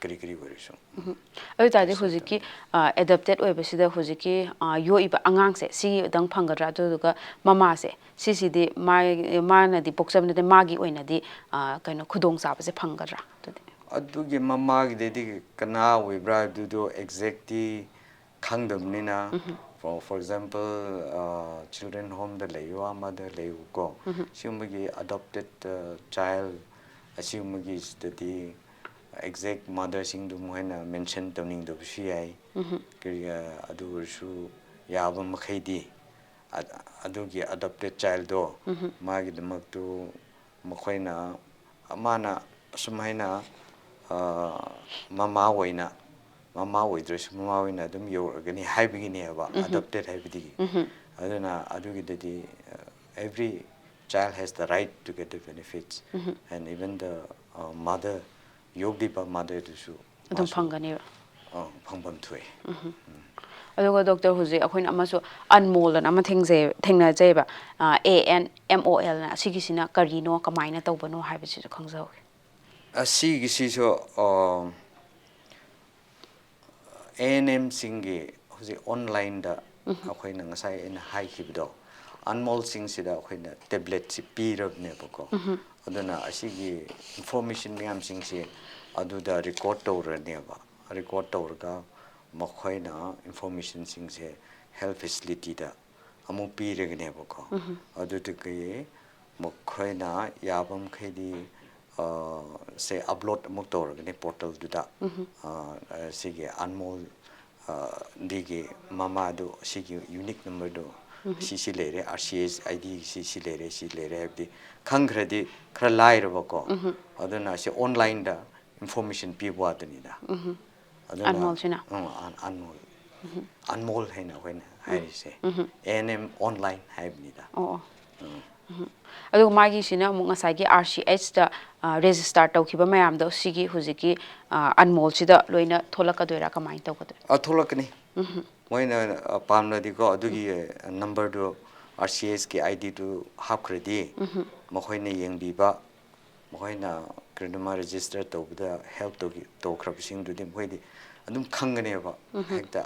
ꯀꯔꯤ ꯀꯔꯤ ꯑꯣꯏꯔꯁꯨ꯫ ꯑꯗꯨ ꯑꯣꯏꯇꯥꯔꯗꯤ ꯍꯧꯖꯤꯛꯀꯤ ꯑꯦꯗꯣꯞꯇꯦꯠ ꯑꯣꯏꯕꯁꯤꯗ ꯍꯧꯖꯤꯛꯀꯤ ꯑ, ꯌꯣꯛꯏꯕ ꯑꯉꯥꯡꯁꯦ ꯁꯤꯗꯪ ꯐꯪꯒꯗ꯭ꯔꯥ? ꯑꯗꯨꯗꯨꯒ ꯃꯃꯥꯁꯦ ꯁꯤꯁꯤꯗꯤ ꯃꯥ ꯃꯥꯅꯗꯤ ꯄꯣꯛꯆꯕ ꯅꯠꯇꯦ, ꯃꯥꯒꯤ ꯑꯣꯏꯅꯗꯤ ꯑ, ꯀꯩꯅꯣ ꯈꯨꯗꯣꯡꯆꯥꯕꯁꯦ ꯐꯪꯒꯗ꯭ꯔꯥ? ꯑꯗꯨꯗꯤ ꯑꯗꯨꯒꯤ ꯃꯃꯥꯒꯤꯗꯗꯤ ꯀꯅꯥ ꯑꯣꯏꯕ꯭ꯔꯥ ꯑꯗꯨꯗꯣ ꯑꯦꯛꯖꯦꯛꯇꯤ ꯈꯪꯗꯕꯅꯤꯅ, for for example, children homeꯗ ꯂꯩꯌꯨ, ꯑꯃꯗ ꯂꯩꯌꯨꯀꯣ, ꯁꯤꯒꯨꯝꯕꯒꯤ ꯑꯦꯗꯣꯞꯇꯦꯠ ꯆꯥꯏꯜ ꯑꯁꯤꯒꯨꯝꯕꯒꯤꯁꯤꯗꯗꯤ ꯑꯦꯛꯖꯦꯛ ꯃꯥꯗꯔꯁꯤꯡꯗꯨ ꯃꯈꯣꯏꯅ ꯃꯦꯟꯁꯟ ꯇꯧꯅꯤꯡꯗꯕꯁꯨ ꯌꯥꯏ꯫ ꯀꯔꯤ ꯑꯗꯨ ꯑꯣꯏꯔꯁꯨ ꯌꯥꯕ ꯃꯈꯩꯗꯤ ꯑ- ꯑꯗꯨꯒꯤ ꯑꯦꯗꯣꯞꯇꯦꯠ ꯆꯥꯏꯜꯗꯣ ꯃꯥꯒꯤꯗꯃꯛꯇꯨ ꯃꯈꯣꯏꯅ ꯃꯥꯅ ꯑꯁꯨꯝ ꯍꯥꯏꯅ ꯑ, ꯃꯃꯥ ꯑꯣꯏꯅ ꯃꯃꯥ ꯑꯣꯏꯗ꯭ꯔꯁꯨ ꯃꯃꯥ ꯑꯣꯏꯅ ꯑꯗꯨꯝ ꯌꯧꯔꯛꯒꯅꯤ ꯍꯥꯏꯕꯒꯤꯅꯦꯕ ꯑꯦꯗꯣꯞꯇꯦꯠ ꯍꯥꯏꯕꯗꯤ꯫ ꯑꯗꯨꯅ ꯑꯗꯨꯒꯤꯗꯗꯤ every child has the right to get the benefits and even the mother, ꯌꯣꯛꯂꯤꯕ ꯃꯥꯗꯔꯗꯨꯁꯨ ꯑꯗꯨꯝ ꯐꯪꯒꯅꯦꯕ꯫ ꯑ, ꯐꯪꯐꯝ ꯊꯣꯛꯑꯦ꯫ ꯑꯗꯨꯒ ꯗꯣꯛꯇꯔ, ꯍꯧꯖꯤꯛ ꯑꯩꯈꯣꯏꯅ ꯑꯃꯁꯨ ꯑꯟꯃꯣꯜ ꯑꯅ ꯑꯃ ꯊꯦꯡꯖꯩ ꯊꯦꯡꯅꯖꯩꯕ, ꯑꯦ ꯑꯦꯟ ꯑꯦꯝ ꯑꯣ ꯑꯦꯜꯅ꯫ ꯑꯁꯤꯒꯤꯁꯤꯅ ꯀꯔꯤꯅꯣ, ꯀꯃꯥꯏꯅ ꯇꯧꯕꯅꯣ ꯍꯥꯏꯕꯁꯤꯁꯨ ꯈꯪꯖꯍꯧꯒꯦ꯫ ꯑꯁꯤꯒꯤꯁꯤꯁꯨ ꯑꯦ ꯑꯦꯟ ꯑꯦꯝꯁꯤꯡꯒꯤ ꯍꯧꯖꯤꯛ ꯑꯣꯟꯂꯥꯏꯟꯗ ꯑꯩꯈꯣꯏꯅ ꯉꯁꯥꯏ ꯑꯩꯅ ꯍꯥꯏꯈꯤꯕꯗꯣ, ꯑꯟꯃꯣꯜꯁꯤꯡꯁꯤꯗ ꯑꯩꯈꯣꯏꯅ ꯇꯦꯕ꯭ꯂꯦꯠꯁꯤ ꯄꯤꯔꯕꯅꯦꯕꯀꯣ꯫ ꯑꯗꯨꯅ ꯑꯁꯤꯒꯤ ꯏꯟꯐꯣꯔꯃꯦꯁꯟ ꯃꯌꯥꯝꯁꯤꯡꯁꯦ ꯑꯗꯨꯗ ꯔꯦꯀꯣꯔꯠ ꯇꯧꯔꯅꯦꯕ꯫ ꯔꯦꯀꯣꯔꯠ ꯇꯧꯔꯒ ꯃꯈꯣꯏꯅ ꯏꯟꯐꯣꯔꯃꯦꯁꯟꯁꯤꯡꯁꯦ ꯍꯦꯜꯊ ꯐꯦꯁꯤꯂꯤꯇꯤꯗ ꯑꯃꯨꯛ ꯄꯤꯔꯒꯅꯦꯕꯀꯣ꯫ ꯑꯗꯨꯗꯒꯤ ꯃꯈꯣꯏꯅ ꯌꯥꯕ ꯃꯈꯩꯗꯤ ꯁꯦ ꯑꯞꯂꯣꯗ ꯑꯃꯨꯛ ꯇꯧꯔꯒꯅꯤ ꯄꯣꯔꯇꯦꯜꯗꯨꯗ꯫ ꯁꯤꯒꯤ ꯑꯟꯃꯣꯜ ꯗꯤꯒꯤ ꯃꯃꯥꯗꯨ ꯁꯤꯒꯤ ꯌꯨꯅꯤꯛ ꯅꯝꯕꯔꯗꯨ ꯁꯤ ꯁꯤ ꯂꯩꯔꯦ, R C S I D ꯁꯤ ꯁꯤ ꯂꯩꯔꯦ, ꯁꯤ ꯂꯩꯔꯦ ꯍꯥꯏꯕꯗꯤ ꯈꯪꯈ꯭ꯔꯗꯤ ꯈꯔ ꯂꯥꯏꯔꯕꯀꯣ꯫ ꯑꯗꯨꯅ ꯁꯤ ꯑꯣꯟꯂꯥꯏꯟꯗ ꯏꯟꯐꯣꯔꯃꯦꯁꯟ ꯄꯤꯕ ꯋꯥꯗꯨꯅꯤꯗ꯫ ꯑꯗꯨꯅ ꯑꯟꯃꯣꯜꯁꯤꯅ? ꯑꯟꯃꯣꯜ, ꯑꯟꯃꯣꯜ ꯍꯥꯏꯅ ꯑꯩꯈꯣꯏꯅ ꯍꯥꯏꯔꯤꯁꯦ ꯑꯦ ꯑꯦꯟ ꯑꯦꯝ ꯑꯣꯟꯂꯥꯏꯟ ꯍꯥꯏꯕꯅꯤꯗ꯫ ꯑꯣ ꯑꯣ꯫ ꯑꯗꯨꯒ ꯃꯥꯒꯤꯁꯤꯅ ꯑꯃꯨꯛ ꯉꯁꯥꯏꯒꯤ ꯑꯥꯔ ꯁꯤ ꯑꯩꯆꯇ ꯔꯦꯖꯤꯁꯇꯥꯔ ꯇꯧꯈꯤꯕ ꯃꯌꯥꯝꯗꯣ ꯁꯤꯒꯤ ꯍꯧꯖꯤꯛꯀꯤ ꯑꯟꯃꯣꯜꯁꯤꯗ ꯂꯣꯏꯅ ꯊꯣꯛꯂꯛꯀꯗꯣꯏꯔꯥ, ꯀꯃꯥꯏꯅ ꯇꯧꯒꯗꯣꯏꯅꯣ? ꯑ, ꯊꯣꯛꯂꯛꯀꯅꯤ꯫ ꯃꯣꯏꯅ ꯑ, ꯄꯥꯝꯂꯗꯤꯀꯣ ꯑꯗꯨꯒꯤ ꯅꯝꯕꯔꯗꯨ, ꯑꯥꯔ ꯁꯤ ꯑꯦꯁꯀꯤ ꯑꯥꯏ ꯗꯤꯗꯨ ꯍꯥꯞꯈ꯭ꯔꯗꯤ ꯃꯈꯣꯏꯅ ꯌꯦꯡꯕꯤꯕ, ꯃꯈꯣꯏꯅ ꯀꯔꯤꯒꯨꯝꯕ ꯔꯦꯖꯤꯁꯇꯔ ꯇꯧꯕꯗ ꯍꯦꯜꯞ ꯇꯧꯈ꯭ꯔꯕꯁꯤꯡꯗꯨꯗꯤ ꯃꯈꯣꯏꯗꯤ ꯑꯗꯨꯝ ꯈꯪꯒꯅꯦꯕ꯫ ꯍꯦꯛꯇ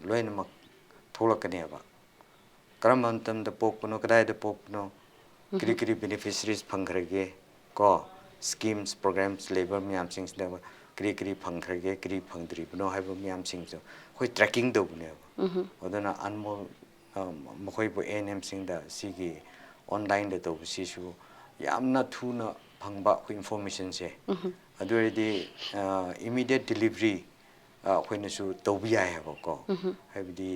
ꯂꯣꯏꯅꯃꯛ ꯊꯣꯛꯂꯛꯀꯅꯦꯕ꯫ ꯀꯔꯝꯕ ꯃꯇꯝꯗ ꯄꯣꯛꯄꯅꯣ, ꯀꯗꯥꯏꯗ ꯄꯣꯛꯄꯅꯣ, ꯀꯔꯤ ꯀꯔꯤ ꯕꯦꯅꯤꯐꯤꯁꯔꯤꯁ ꯐꯪꯈ꯭ꯔꯒꯦ, ꯀꯣ, ꯁ꯭ꯀꯤꯝꯁ, ꯄ꯭ꯔꯣꯒ꯭ꯔꯥꯝꯁ ꯂꯩꯕ ꯃꯌꯥꯝꯁꯤꯡꯁꯤꯗ ꯀꯔꯤ ꯀꯔꯤ ꯐꯪꯈ꯭ꯔꯒꯦ, ꯀꯔꯤ ꯐꯪꯗ꯭ꯔꯤꯕꯅꯣ ꯍꯥꯏꯕ ꯃꯌꯥꯝꯁꯤꯡꯁꯨ ꯑꯩꯈꯣꯏ ꯇ꯭ꯔꯦꯀꯤꯡ ꯇꯧꯕꯅꯦꯕ꯫ ꯑꯗꯨꯅ ꯑꯟꯃꯣꯜ ꯃꯈꯣꯏꯕꯨ, ꯑꯦ ꯑꯦꯟ ꯑꯦꯝꯁꯤꯡꯗ ꯁꯤꯒꯤ ꯑꯣꯟꯂꯥꯏꯟꯗ ꯇꯧꯕꯁꯤꯁꯨ ꯌꯥꯝꯅ ꯊꯨꯅ ꯐꯪꯕ ꯑꯩꯈꯣꯏ ꯏꯟꯐꯣꯔꯃꯦꯁꯟꯁꯦ꯫ ꯑꯗꯨ ꯑꯣꯏꯔꯗꯤ ꯏꯃꯤꯗꯤꯌꯦꯠ ꯗꯤꯂꯤꯚꯔꯤ ꯑꯩꯈꯣꯏꯅꯁꯨ ꯇꯧꯕ ꯌꯥꯏ ꯍꯥꯏꯕꯀꯣ꯫ ꯍꯥꯏꯕꯗꯤ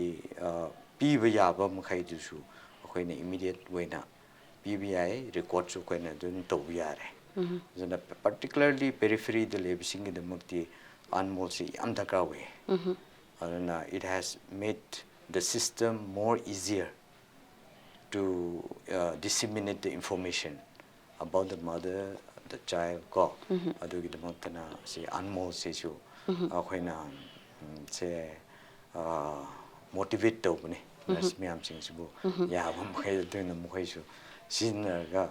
ꯄꯤꯕ ꯌꯥꯕ ꯃꯈꯩꯗꯨꯁꯨ ꯑꯩꯈꯣꯏꯅ ꯏꯃꯤꯗꯤꯌꯦꯠ ꯑꯣꯏꯅ ꯄꯤꯕ ꯌꯥꯏ, ꯔꯦꯀꯣꯔꯠꯁꯨ ꯑꯩꯈꯣꯏꯅ ꯑꯗꯨꯝ ꯇꯧꯕ ꯌꯥꯔꯦ꯫ ꯑꯗꯨꯅ ꯄꯥꯔꯇꯤꯀꯨꯂꯔꯂꯤ ꯄꯦꯔꯤꯐꯦꯔꯤꯗ ꯂꯩꯕꯁꯤꯡꯒꯤꯗꯃꯛꯇꯤ ꯑꯟꯃꯣꯜꯁꯤ ꯌꯥꯝ ꯗꯔꯀꯥꯔ ꯑꯣꯏꯌꯦ꯫ ꯑꯗꯨꯅ it has made the system more easier to disseminate the information about the mother, the child, ꯀꯣ꯫ ꯑꯗꯨꯒꯤꯗꯃꯛꯇꯅ ꯁꯤ ꯑꯟꯃꯣꯜꯁꯤꯁꯨ ꯑꯩꯈꯣꯏꯅ ꯁꯦ ꯃꯣꯇꯤꯚꯦꯠ ꯇꯧꯕꯅꯤ ꯅꯔꯁ ꯃꯌꯥꯝꯁꯤꯡꯁꯤꯕꯨ꯫ ꯌꯥꯕ ꯃꯈꯩ ꯑꯗꯨꯅ ꯃꯈꯣꯏꯁꯨ ꯁꯤꯖꯤꯟꯅꯔꯒ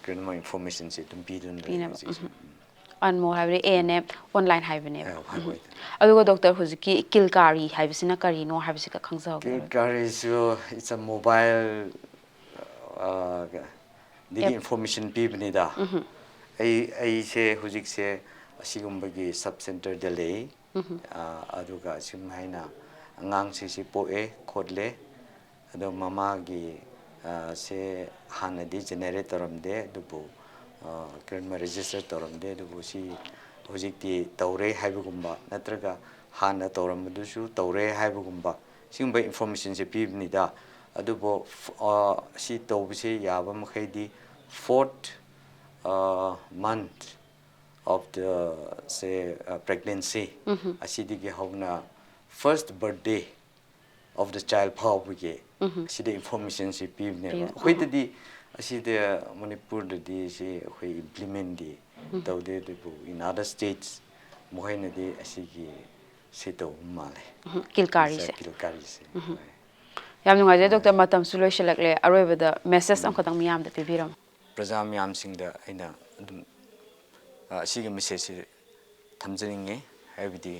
ꯀꯩꯅꯣꯃ ꯏꯟꯐꯣꯔꯃꯦꯁꯟꯁꯦ ꯑꯗꯨꯝ ꯄꯤꯗꯨꯅ ꯂꯩ ꯍꯧꯖꯤꯛꯁꯦ꯫ ꯑꯟꯃꯣꯜ ꯍꯥꯏꯕꯗꯤ ꯑꯦ ꯑꯦꯟ ꯑꯦꯝ ꯑꯣꯟꯂꯥꯏꯟ ꯍꯥꯏꯕꯅꯦꯕ꯫ ꯑꯗꯨꯒ ꯗꯣꯛꯇꯔ, ꯍꯧꯖꯤꯛꯀꯤ ꯀꯤꯜꯀꯥꯔꯤ ꯍꯥꯏꯕꯁꯤꯅ ꯀꯔꯤꯅꯣ ꯍꯥꯏꯕꯁꯤꯒ ꯈꯪꯖꯍꯧꯒꯦ꯫ ꯀꯤꯜꯀꯥꯔꯤꯁꯨ it's a mobile ꯗꯒꯤ ꯏꯟꯐꯣꯔꯃꯦꯁꯟ ꯄꯤꯕꯅꯤꯗ꯫ ꯑꯩ ꯑꯩꯁꯦ ꯍꯧꯖꯤꯛꯁꯦ ꯑꯁꯤꯒꯨꯝꯕꯒꯤ ꯁꯕ ꯁꯦꯟꯇꯔꯗ ꯂꯩ꯫ ꯑꯗꯨꯒ ꯑꯁꯨꯝ ꯍꯥꯏꯅ ꯑꯉꯥꯡꯁꯤꯁꯤ ꯄꯣꯛꯑꯦ ꯈꯣꯠꯂꯦ, ꯑꯗꯣ ꯃꯃꯥꯒꯤ ꯁꯦ ꯍꯥꯟꯅꯗꯤ ꯖꯦꯅꯦꯔꯦꯠ ꯇꯧꯔꯝꯗꯦ, ꯑꯗꯨꯕꯨ ꯀꯔꯤꯒꯨꯝꯕ ꯔꯦꯖꯤꯁꯇꯔ ꯇꯧꯔꯝꯗꯦ, ꯑꯗꯨꯕꯨ ꯁꯤ ꯍꯧꯖꯤꯛꯇꯤ ꯇꯧꯔꯦ ꯍꯥꯏꯕꯒꯨꯝꯕ, ꯅꯠꯇ꯭ꯔꯒ ꯍꯥꯟꯅ ꯇꯧꯔꯝꯕꯗꯨꯁꯨ ꯇꯧꯔꯦ ꯍꯥꯏꯕꯒꯨꯝꯕ, ꯁꯤꯒꯨꯝꯕ ꯏꯟꯐꯣꯔꯃꯦꯁꯟꯁꯦ ꯄꯤꯕꯅꯤꯗ꯫ ꯑꯗꯨꯕꯨ ꯁꯤ ꯇꯧꯕꯁꯦ ꯌꯥꯕ ꯃꯈꯩꯗꯤ fourth month of the say pregnancy ꯑꯁꯤꯗꯒꯤ ꯍꯧꯅ first birthday of the child ꯐꯥꯎꯕꯒꯤ ꯑꯁꯤꯗ ꯏꯟꯐꯣꯔꯃꯦꯁꯟꯁꯤ ꯄꯤꯕꯅꯦꯕ꯫ ꯑꯩꯈꯣꯏꯗꯗꯤ ꯑꯁꯤꯗ ꯃꯅꯤꯄꯨꯔꯗꯗꯤ ꯁꯤ ꯑꯩꯈꯣꯏ ꯏꯝꯄ꯭ꯂꯤꯃꯦꯟꯗꯤ ꯇꯧꯗꯦ, ꯑꯗꯨꯕꯨ in other states ꯃꯈꯣꯏꯅꯗꯤ ꯑꯁꯤꯒꯤ ꯁꯤ ꯇꯧꯕ ꯃꯥꯜꯂꯦ꯫ ꯀꯤꯜꯀꯥꯔꯤꯁꯦ꯫ ꯀꯤꯜꯀꯥꯔꯤꯁꯦ꯫ ꯌꯥꯝ ꯅꯨꯡꯉꯥꯏꯖꯔꯦ ꯗꯣꯛꯇꯔ, ꯃꯇꯝꯁꯨ ꯂꯣꯏꯁꯤꯜꯂꯛꯂꯦ꯫ ꯑꯔꯣꯏꯕꯗ ꯃꯦꯁꯦꯖ ꯑꯃꯈꯛꯇꯪ ꯃꯤꯌꯥꯝꯗ ꯄꯤꯕꯤꯔꯝꯃꯨ꯫ ꯄ꯭ꯔꯖꯥ ꯃꯌꯥꯝꯁꯤꯡꯗ ꯑꯩꯅ ꯑꯗꯨꯝ ꯑꯁꯤꯒꯤ ꯃꯦꯁꯦꯖꯁꯤ ꯊꯝꯖꯅꯤꯡꯉꯤ꯫ ꯍꯥꯏꯕꯗꯤ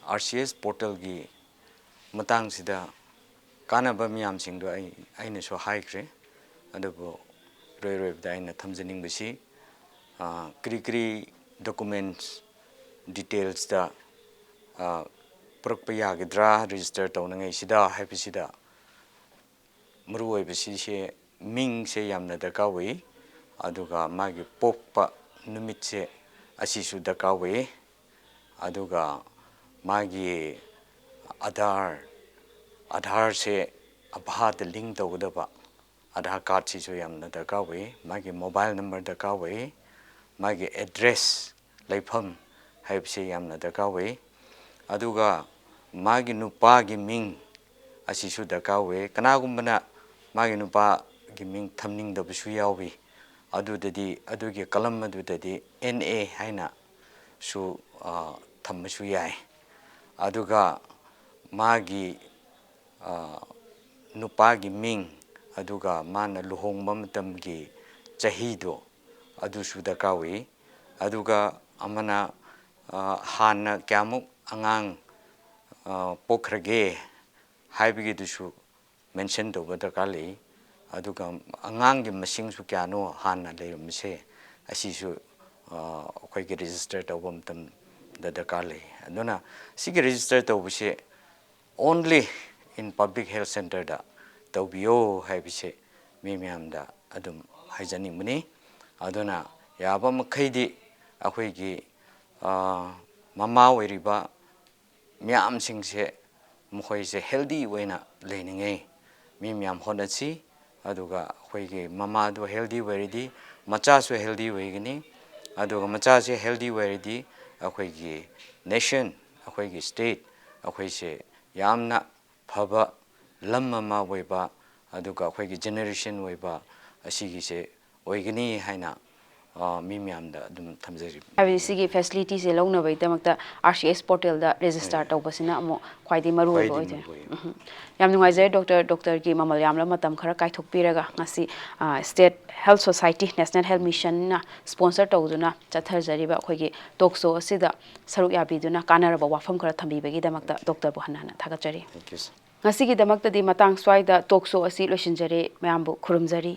ꯑꯥꯔ ꯁꯤ ꯑꯦꯁ ꯄꯣꯔꯇꯦꯜꯒꯤ ꯃꯇꯥꯡꯁꯤꯗ ꯀꯥꯟꯅꯕ ꯃꯌꯥꯝꯁꯤꯡꯗꯣ ꯑꯩ ꯑꯩꯅꯁꯨ ꯍꯥꯏꯈ꯭ꯔꯦ꯫ ꯑꯗꯨꯕꯨ ꯏꯔꯣꯏ ꯂꯣꯏꯕꯗ ꯑꯩꯅ ꯊꯝꯖꯅꯤꯡꯕꯁꯤ, ꯀꯔꯤ ꯀꯔꯤ ꯗꯣꯀꯨꯃꯦꯟꯁ ꯗꯤꯇꯦꯜꯁꯇ ꯄꯨꯔꯛꯄ ꯌꯥꯒꯗ꯭ꯔꯥ ꯔꯦꯖꯤꯁꯇꯔ ꯇꯧꯅꯉꯩꯁꯤꯗ ꯍꯥꯏꯕꯁꯤꯗ, ꯃꯔꯨꯑꯣꯏꯕꯁꯤꯁꯦ ꯃꯤꯡꯁꯦ ꯌꯥꯝꯅ ꯗꯔꯀꯥꯔ ꯑꯣꯏ꯫ ꯑꯗꯨꯒ ꯃꯥꯒꯤ ꯄꯣꯛꯄ ꯅꯨꯃꯤꯠꯁꯦ ꯑꯁꯤꯁꯨ ꯗꯔꯀꯥꯔ ꯑꯣꯏ꯫ ꯑꯗꯨꯒ ꯃꯥꯒꯤ ꯑꯙꯥꯔ ꯑꯙꯥꯔꯁꯦ ꯑꯚꯥꯗ ꯂꯤꯡ ꯇꯧꯒꯗꯕ ꯑꯙꯥꯔ ꯀꯥꯔꯗꯁꯤꯁꯨ ꯌꯥꯝꯅ ꯗꯔꯀꯥꯔ ꯑꯣꯏ꯫ ꯃꯥꯒꯤ ꯃꯣꯕꯥꯏꯜ ꯅꯝꯕꯔ ꯗꯔꯀꯥꯔ ꯑꯣꯏ꯫ ꯃꯥꯒꯤ ꯑꯦꯗ꯭ꯔꯦꯁ, ꯂꯩꯐꯝ ꯍꯥꯏꯕꯁꯤ ꯌꯥꯝꯅ ꯗꯔꯀꯥꯔ ꯑꯣꯏ꯫ ꯑꯗꯨꯒ ꯃꯥꯒꯤ ꯅꯨꯄꯥꯒꯤ ꯃꯤꯡ ꯑꯁꯤꯁꯨ ꯗꯔꯀꯥꯔ ꯑꯣꯏ꯫ ꯀꯅꯥꯒꯨꯝꯕꯅ ꯃꯥꯒꯤ ꯅꯨꯄꯥꯒꯤ ꯃꯤꯡ ꯊꯝꯅꯤꯡꯗꯕꯁꯨ ꯌꯥꯎꯏ꯫ ꯑꯗꯨꯗꯗꯤ, ꯑꯗꯨꯒꯤ ꯀꯂꯝ ꯑꯗꯨꯗꯗꯤ ꯑꯦꯟ ꯑꯦ ꯍꯥꯏꯅꯁꯨ ꯊꯝꯕꯁꯨ ꯌꯥꯏ꯫ ꯑꯗꯨꯒ ꯃꯥꯒꯤ ꯅꯨꯄꯥꯒꯤ ꯃꯤꯡ, ꯑꯗꯨꯒ ꯃꯥꯅ ꯂꯨꯍꯣꯡꯕ ꯃꯇꯝꯒꯤ ꯆꯍꯤꯗꯣ, ꯑꯗꯨꯁꯨ ꯗꯔꯀꯥꯔ ꯑꯣꯏ꯫ ꯑꯗꯨꯒ ꯑꯃꯅ ꯍꯥꯟꯅ ꯀꯌꯥꯃꯨꯛ ꯑꯉꯥꯡ ꯄꯣꯛꯈ꯭ꯔꯒꯦ ꯍꯥꯏꯕꯒꯤꯗꯨꯁꯨ ꯃꯦꯟꯁꯟ ꯇꯧꯕ ꯗꯔꯀꯥꯔ ꯂꯩ꯫ ꯑꯗꯨꯒ ꯑꯉꯥꯡꯒꯤ ꯃꯁꯤꯡꯁꯨ ꯀꯌꯥꯅꯣ ꯍꯥꯟꯅ ꯂꯩꯔꯝꯕꯁꯦ, ꯑꯁꯤꯁꯨ ꯑꯩꯈꯣꯏꯒꯤ ꯔꯦꯖꯤꯁꯇꯔ ꯇꯧꯕ ꯃꯇꯝꯗ ꯗꯔꯀꯥꯔ ꯂꯩ꯫ ꯑꯗꯨꯅ ꯁꯤꯒꯤ ꯔꯦꯖꯤꯁꯇꯔ ꯇꯧꯕꯁꯦ only in public health centreꯗ ꯇꯧꯕꯤꯌꯣ ꯍꯥꯏꯕꯁꯦ ꯃꯤ ꯃꯌꯥꯝꯗ ꯑꯗꯨꯝ ꯍꯥꯏꯖꯅꯤꯡꯕꯅꯤ꯫ ꯑꯗꯨꯅ ꯌꯥꯕ ꯃꯈꯩꯗꯤ ꯑꯩꯈꯣꯏꯒꯤ ꯃꯃꯥ ꯑꯣꯏꯔꯤꯕ ꯃꯌꯥꯝꯁꯤꯡꯁꯦ, ꯃꯈꯣꯏꯁꯦ ꯍꯦꯜꯗꯤ ꯑꯣꯏꯅ ꯂꯩꯅꯤꯡꯉꯤ꯫ ꯃꯤ ꯃꯌꯥꯝ ꯍꯣꯠꯅꯁꯤ꯫ ꯑꯗꯨꯒ ꯑꯩꯈꯣꯏꯒꯤ ꯃꯃꯥꯗꯣ ꯍꯦꯜꯗꯤ ꯑꯣꯏꯔꯗꯤ ꯃꯆꯥꯁꯨ ꯍꯦꯜꯗꯤ ꯑꯣꯏꯒꯅꯤ꯫ ꯑꯗꯨꯒ ꯃꯆꯥꯁꯦ ꯍꯦꯜꯗꯤ ꯑꯣꯏꯔꯗꯤ ꯑꯩꯈꯣꯏꯒꯤ ꯅꯦꯁꯟ, ꯑꯩꯈꯣꯏꯒꯤ ꯁ꯭ꯇꯦꯠ, ꯑꯩꯈꯣꯏꯁꯦ ꯌꯥꯝꯅ ꯐꯕ ꯂꯝ ꯑꯃ ꯑꯣꯏꯕ, ꯑꯗꯨꯒ ꯑꯩꯈꯣꯏꯒꯤ ꯖꯦꯅꯦꯔꯦꯁꯟ ꯑꯣꯏꯕ ꯑꯁꯤꯒꯤꯁꯦ ꯑꯣꯏꯒꯅꯤ ꯍꯥꯏꯅ ꯑ, ꯃꯤ ꯃꯌꯥꯝꯗ ꯑꯗꯨꯝ ꯊꯝꯖꯔꯤ꯫ ꯍꯥꯏꯕꯗꯤ ꯁꯤꯒꯤ ꯐꯦꯁꯤꯂꯤꯇꯤꯁꯦ ꯂꯧꯅꯕꯒꯤꯗꯃꯛꯇ ꯑꯥꯔ ꯁꯤ ꯑꯦꯁ ꯄꯣꯔꯇꯦꯜꯗ ꯔꯦꯖꯤꯁꯇꯥꯔ ꯇꯧꯕꯁꯤꯅ ꯑꯃꯨꯛ ꯈ꯭ꯋꯥꯏꯗꯒꯤ ꯃꯔꯨ ꯑꯣꯏꯕ ꯈ꯭ꯋꯥꯏꯗꯒꯤ ꯑꯣꯏꯗꯣꯏꯅꯦ꯫ ꯃꯔꯨ ꯑꯣꯏꯕ꯫ ꯎꯝ꯫ ꯌꯥꯝ ꯅꯨꯡꯉꯥꯏꯖꯔꯦ ꯗꯣꯛꯇꯔ, ꯗꯣꯛꯇꯔꯒꯤ ꯃꯃꯜ ꯌꯥꯝꯂꯕ ꯃꯇꯝ ꯈꯔ ꯀꯥꯏꯊꯣꯛꯄꯤꯔꯒ ꯉꯁꯤ state health society, national health ꯃꯤꯁꯟꯅ ꯁ꯭ꯄꯣꯟꯁꯔ ꯇꯧꯗꯨꯅ ꯆꯠꯊꯖꯔꯤꯕ ꯑꯩꯈꯣꯏꯒꯤ ꯇꯣꯛ ꯁꯣ ꯑꯁꯤꯗ ꯁꯔꯨꯛ ꯌꯥꯕꯤꯗꯨꯅ ꯀꯥꯟꯅꯔꯕ ꯋꯥꯐꯝ ꯈꯔ ꯊꯝꯕꯤꯕꯒꯤꯗꯃꯛꯇ ꯗꯣꯛꯇꯔꯕꯨ ꯍꯟꯅ ꯍꯟꯅ ꯊꯥꯒꯠꯆꯔꯤ꯫ Thank you, sir. ꯉꯁꯤꯒꯤꯗꯃꯛꯇꯗꯤ ꯃꯇꯥꯡ ꯁ꯭ꯋꯥꯏꯗ ꯇꯣꯛ ꯁꯣ ꯑꯁꯤ ꯂꯣꯏꯁꯤꯟꯖꯔꯦ꯫ ꯃꯌꯥꯝꯕꯨ ꯈꯨꯔꯨꯝꯖꯔꯤ꯫